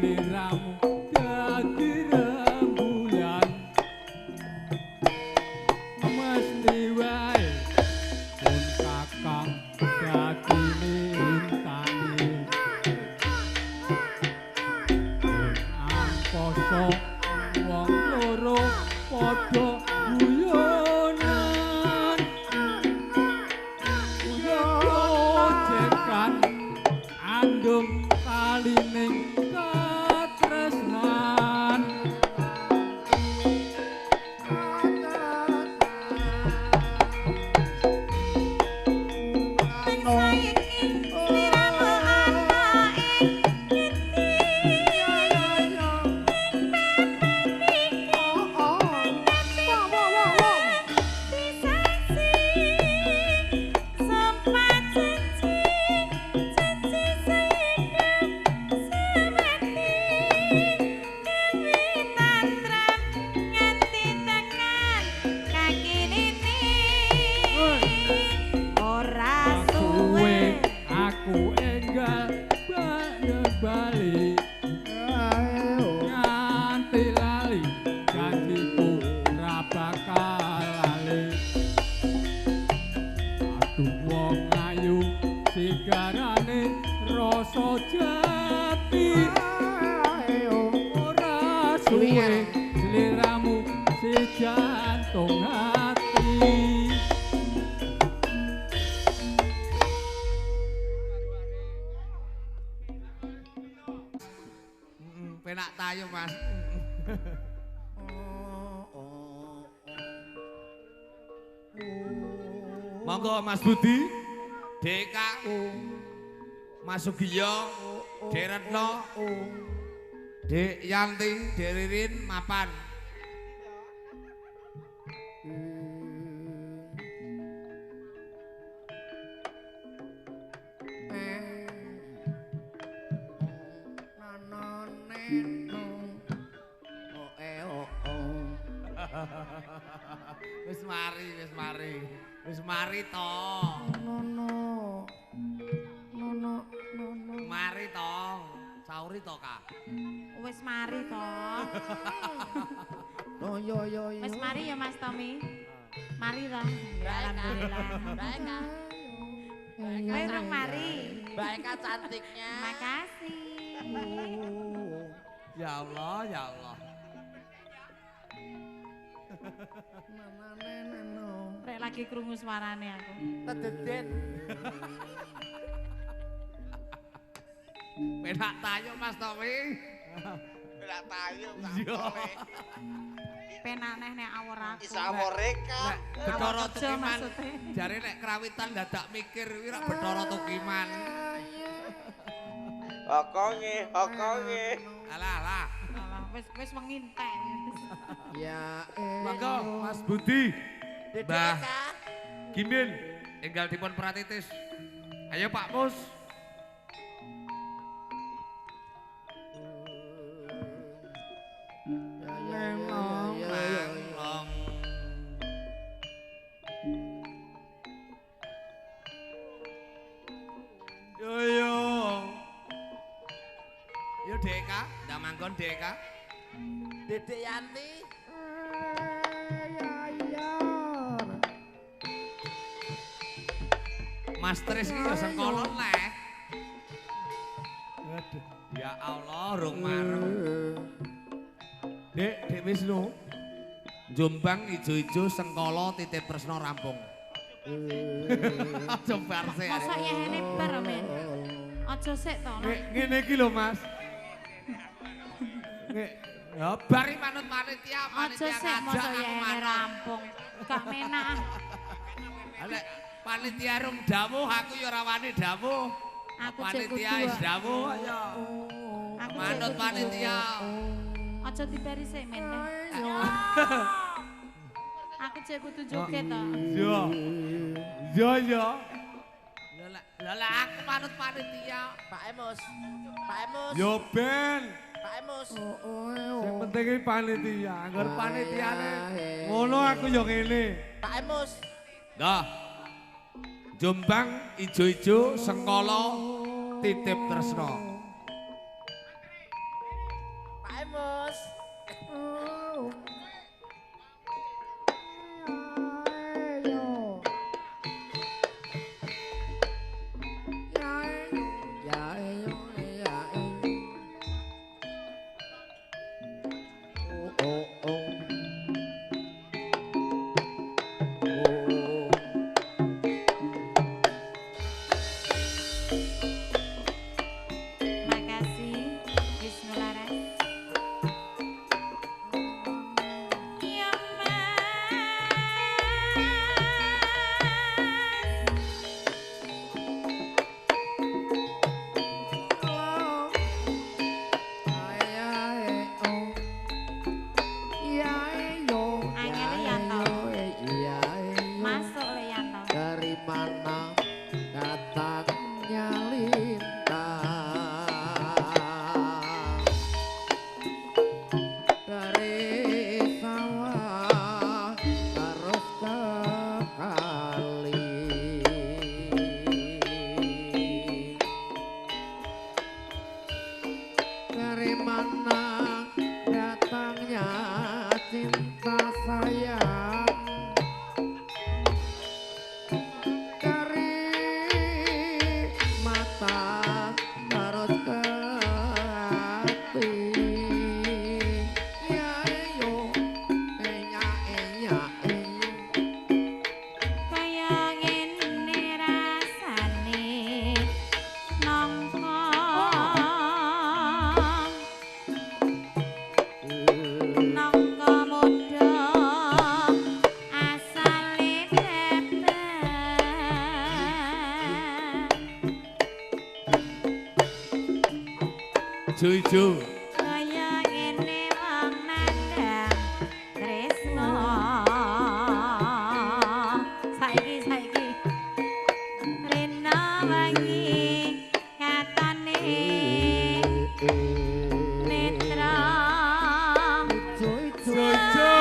Sliramu dadi rembulan mesti wae pun kakang dadi lintane angkasa wong loro padha guyonan gojekan andum kalining katresnan. Ben saiki sliramu ana ing ngendi? Ora Suwe suwe aku enggal bali nganti lali janjiku ra bakal lali. Aduh wong ayu sigarane rasa jati ora suwe sliramu si jantung hati. Penak tayo, Mas. Monggo Mas Budi, DK, Mas Sugiyo, Dek Retno, Dek Yanti, Dek Ririn, mapan. Wis mari, wis mari. Wis mari to. Mari to. Sauri to, Kak. Wis mari to. Wis mari ya Mas Tommy. Mari to. Alhamdulillah. Baik, Kak. Kowe rung mari. Baik, Kak, cantiknya. Makasih. Ya Allah, ya Allah. Rek lagi krungu suarane aku. Tededen. Penak tayo Mas Tommy. Penak tayo Kak. Iya. Penak neh nek awor aku. Isa awore Kak. Betara Awor kerja Tukiman. maksudnya. Jare nek krawitan dadak mikir kuwi rak Betara Tukiman. Hokonge, hokonge. Alah alah. Alah, wis wis wengi entek. Ya, Monggo Mas Budi. Dedek Mbah Kak. Gimin enggal dipun pratitis. Ayo Pak Mus. Menglong, menglong. Yo yo. Yo Deka, ndak manggon Deka. Dedek Yanti. Mas Tris iki ya sengkala leh. Aduh, ya Allah, rung marung. Dek, Dek Wisnu. Jombang ijo-ijo sengkala titip tresna rampung. Aja bar sik. Mosok yehene bar men. Aja sik to. Nek ngene iki lho Mas. Nek Ya bari manut panitia, Aja panitia sik ngajak mosok aku yehene manut. rampung. Gak menak. Lek panitia rung dawuh aku ya ora wani dawuh. Aku cek Panitia kudu. wis dawuh ayo. Aku cek Manut kudu. panitia. Aja dibari sik men. Aku cek kudu joget to. yo. Yo yo. Lah lah aku manut panitia. Pak Emus. Pak Emus. Yo ben. Pak Emus. Sing penting iki panitia. Angger panitiane ngono aku yo ngene. Pak Emus. Nah. Jombang ijo-ijo sengkala titip tresna. Ayo, Mus. Makasih Wisnu Laras. Ya Mas. Angel Yanto. Masuk le Yanto. Dari mana datangnya lintang? Dari sawah terus ke kali. Dari mana datangnya cinta sayang? Dari mata terus ke hati. Ya yo, ya ya yo. Kaya ngene rasane nangka. Nangka muda asale bebas. Ijo-ijo. Kaya ngene wong nandhang tresna. Saiki saiki rena wengi katone netra. Ijo.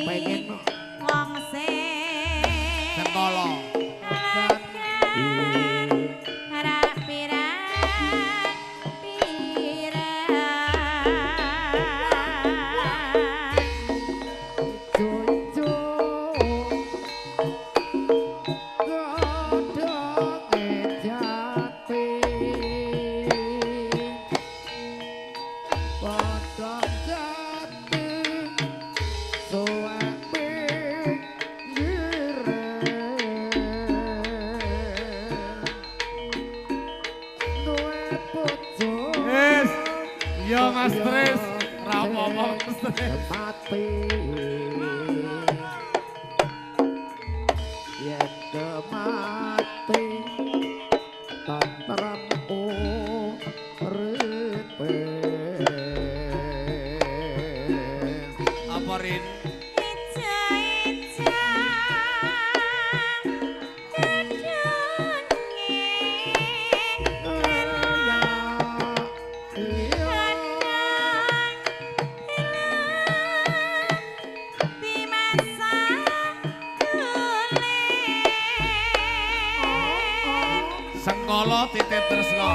Pengen Wong sing Sengkala. Wis. Iya Mas Tris, ra apa-apa Mas Tris. Mati yen mati tentrem uripe. Apa Rin? Sengkala titip tresna.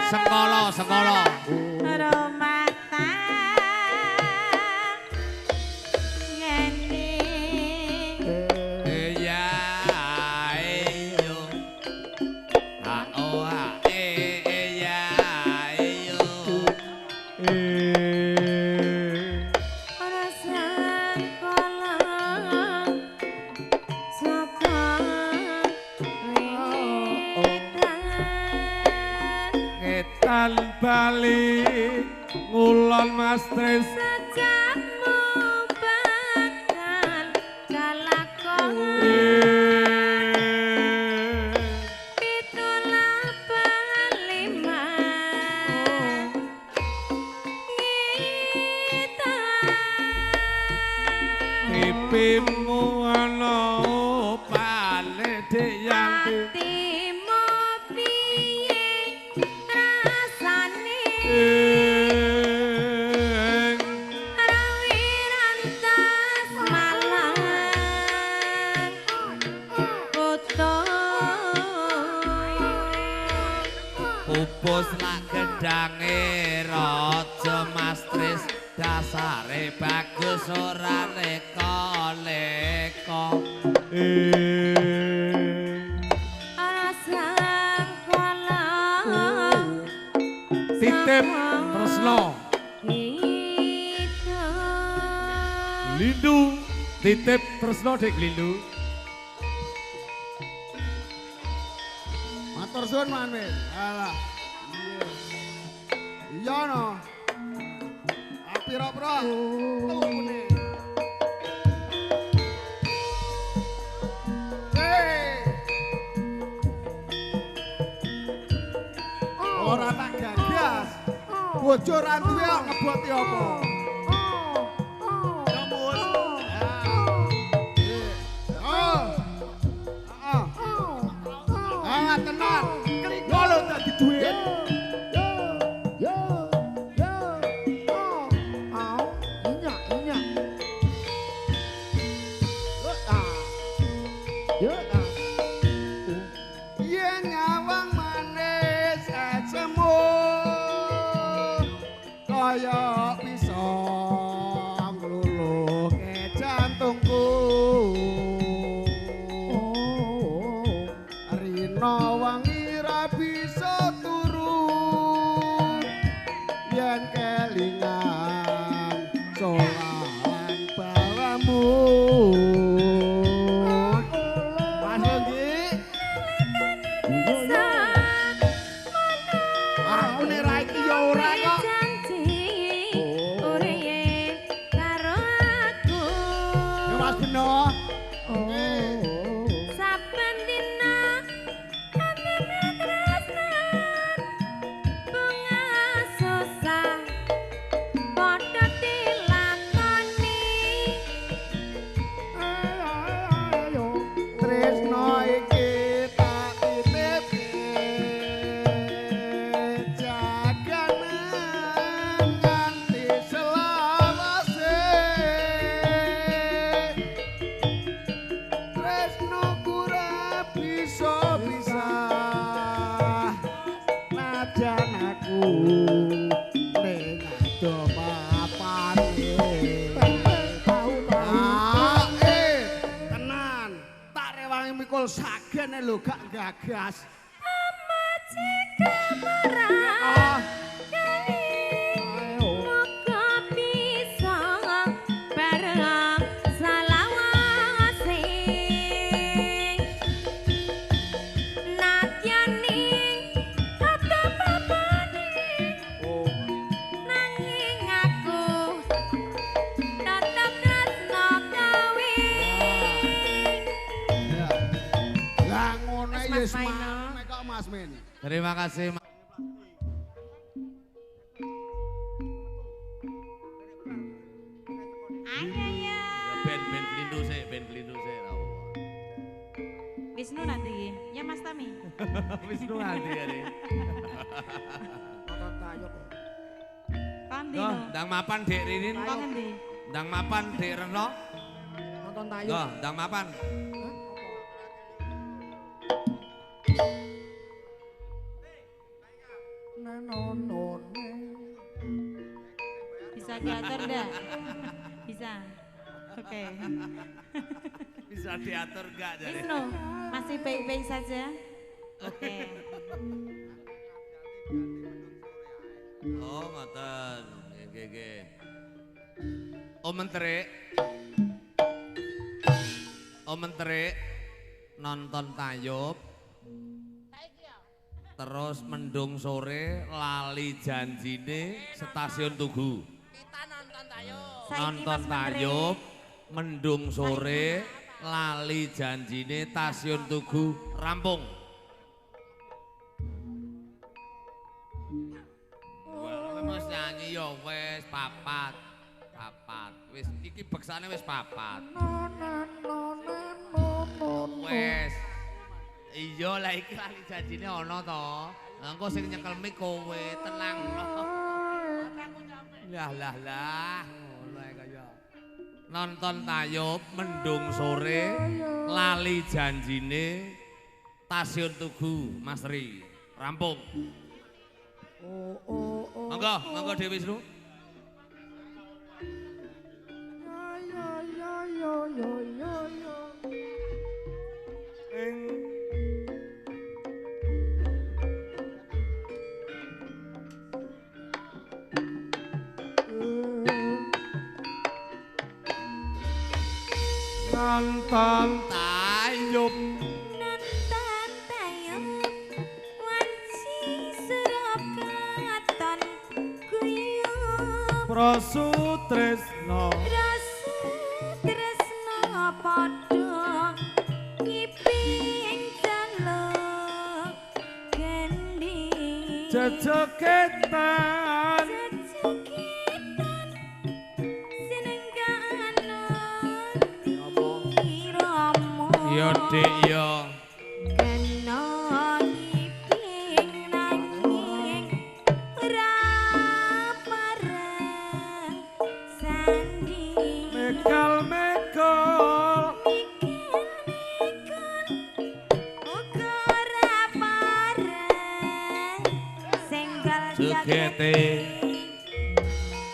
Sengkala, sengkala. Rumah tanggane. Ya ayo. Ha o ha e ya ayo. Ora sangkala saka wetan. Ngetan bali ngulon Mas Tris. Sejakmu bakal kalakon. Bagus lak gedange raja Mas Tris dasare bagus ora leka-leka. Ana sangkala Titip tresno. Lindu titip tresno Dek Lindu. Matur suwun Mas. Alah. Iya. Iya no. Pira-pira tukune. Ora tak gagas. Bojo ra duwe kok ngeboti apa? Ya Mus. Oh. Heeh. Ah tenan. Kliko lho dadi duit. Yen nyawang manis esemu kaya bisa ngluluhke jantungku. Rina wangi ra bisa turu yen kelingan sowan bawamu. Mas Yogi, aku nek ra iki ya ora kok. Janji urip karo aku. Ya Mas Beno. Saben dina atine tresnan bunga susah padha dilakoni. Tresno iki tak titipke jaganen nganti selawase. Tresno ora bisa pisah najan aku ning ado papane. Ah, tenan, tak rewangi mikul sagen lho gak gagas. Ah, Muga bisa bareng salawase. Nadyan ning kata papane, nanging aku tetep tresno kowe. ya. Lah ngono Wes, ya Mas wis Maino. mek kok Mas Min. Terima kasih. Ayo ya. Ben ben Lindu sik, ben Lindu sik ra apa. Wisnu nanti. Ya Mas Tami. Wisnu nganti ya. Kondi Yo, no. ndang mapan Dek Ririn. Kok ngendi? Ndang mapan Dek Reno. Nonton tayo. Yo, ndang mapan. Bisa diatur ndak? Bisa. Oke. Bisa diatur enggak jadi? Wisnu, masih baik-baik saja? Oke. Oh, ngoten. Nggih, nggih. Om Menteri. Om Menteri nonton tayub. Terus mendung sore lali janjine stasiun Tugu. Saiki Nonton Mas Menteri. tayub, mendung sore lali janjine stasiun Tugu rampung. Wah, wis nyanyi ya wis papat. Papat. Wis iki beksane wis papat. Wis. Iya lah iki lali janjine ana to. Lah engko sing nyekel mik kowe, tenang. Lah lah lah, ngono ae kaya. Nonton tayub mendung sore lali janjine stasiun Tugu Mas Ri. Rampung. Oh oh oh. Monggo, monggo Dewi Wisnu. Yo yo yo yo yo yo. Ing nonton tayub nonton tayub wanci serap katon guyub prasu tresno prasu tresno padha ngiping jaluk gendhi jejeketan jejeketan seneng Yo Dik yo. Kena ngiping nanging ora pareng sandi. Mekal-mekal. Mekal-mekal uga ora pareng senggol jogete.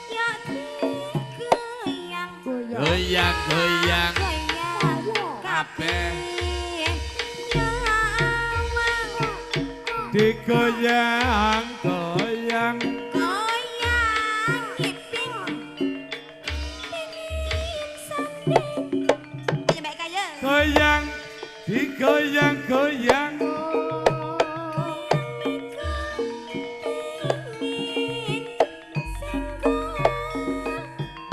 Yo digoyang. Goyang-goyang. Kabeh digoyang goyang goyang iping pingin sanding ayo mbak kaya goyang digoyang goyang pingin senggol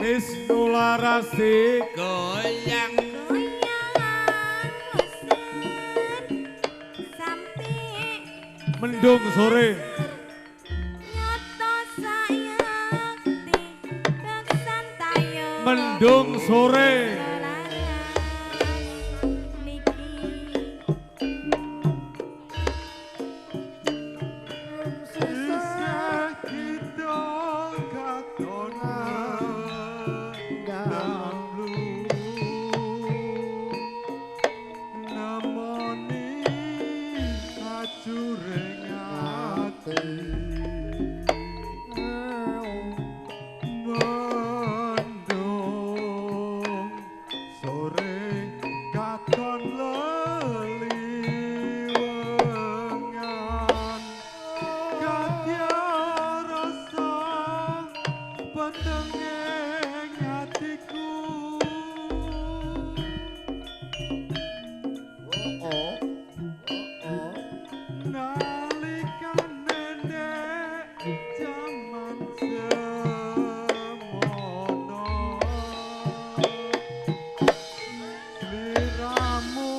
Wisnu Larasi goyang mendung sore nyoto sayakti beksan tayo mendung sore niki sisih kita katona damlu namoni ajuring ati mendung sore katon leliwengan kadya rasa petenging atiku. Oh oh. Nalikane ndek jaman semono sliramu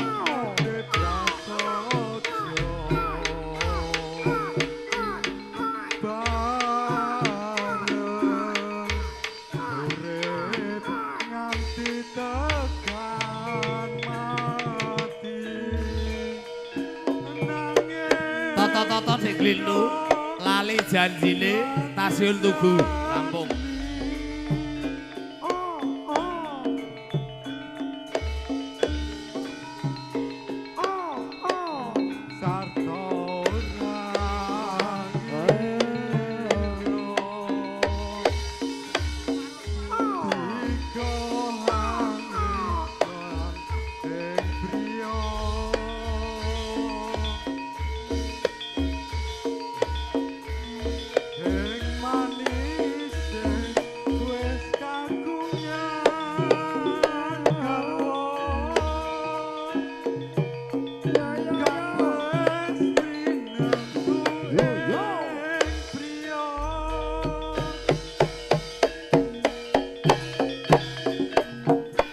ate prasaja bareng urip nganti tekan mati. Toto-toto sing glindu lali janjine stasiun Tugu rampung. Sarta ora ngira tiga hangitan ing priya ing manis wis kagungan garwa kang wis pinentu ing priya.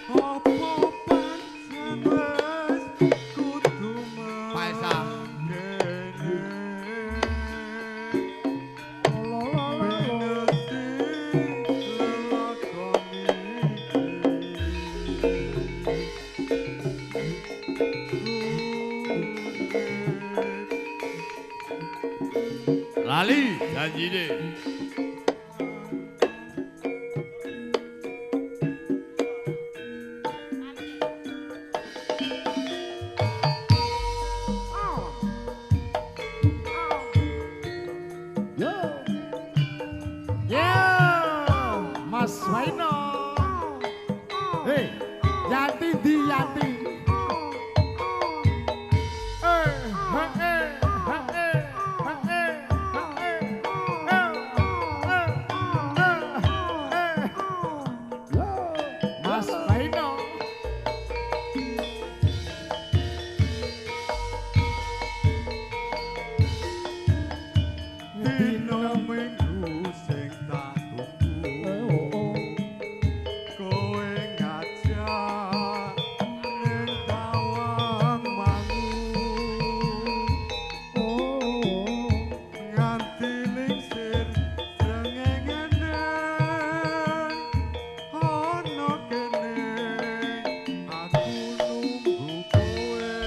Apa pancen wis kudu Paesa. mengkene pinesti lelakon iki urip. Lali janjine. Windiyanti. Mas Baino. Dina Minggu sing tak tunggu, kowe ngajak ning Tawang Mangu, nganti lingsir srengenge neng ana kene aku nunggu kowe.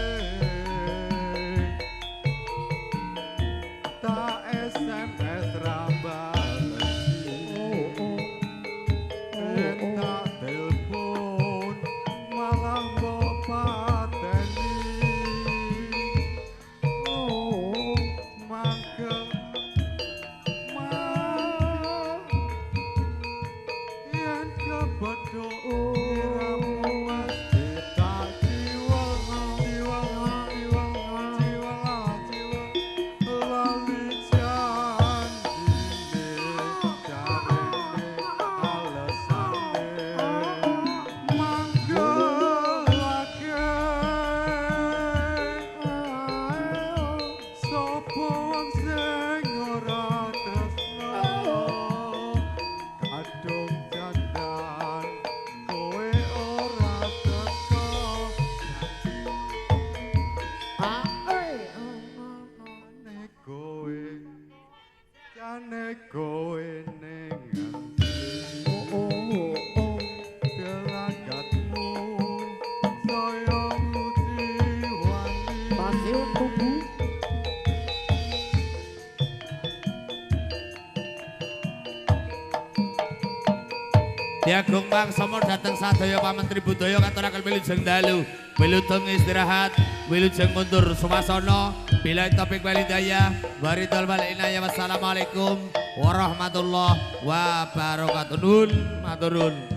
Tak SMS ra balesi, yen tak telepon malah mbok pateni. Mangkel yen kebedhok iramu mesti tak jiwel jiwel jiwel jiwel jiwel lali janjine jarene alesane mangkelake sapa wong sing ora tresno kadung jandan kowe ora teko. Jane kowe, jane kowe ning ngendi, gelagatmu saya ngujiwani. Masih tunggu. Diagung Wangsomo dhateng sadaya pamentri budaya katuraken wilujeng dalu, wilujeng istirahat, wilujeng mundur suwasana. Billahi taufik wal hidayah, waridul wal inayah. Wassalamualaikum warahmatullahi wabarakatuh. Nun matur nuwun.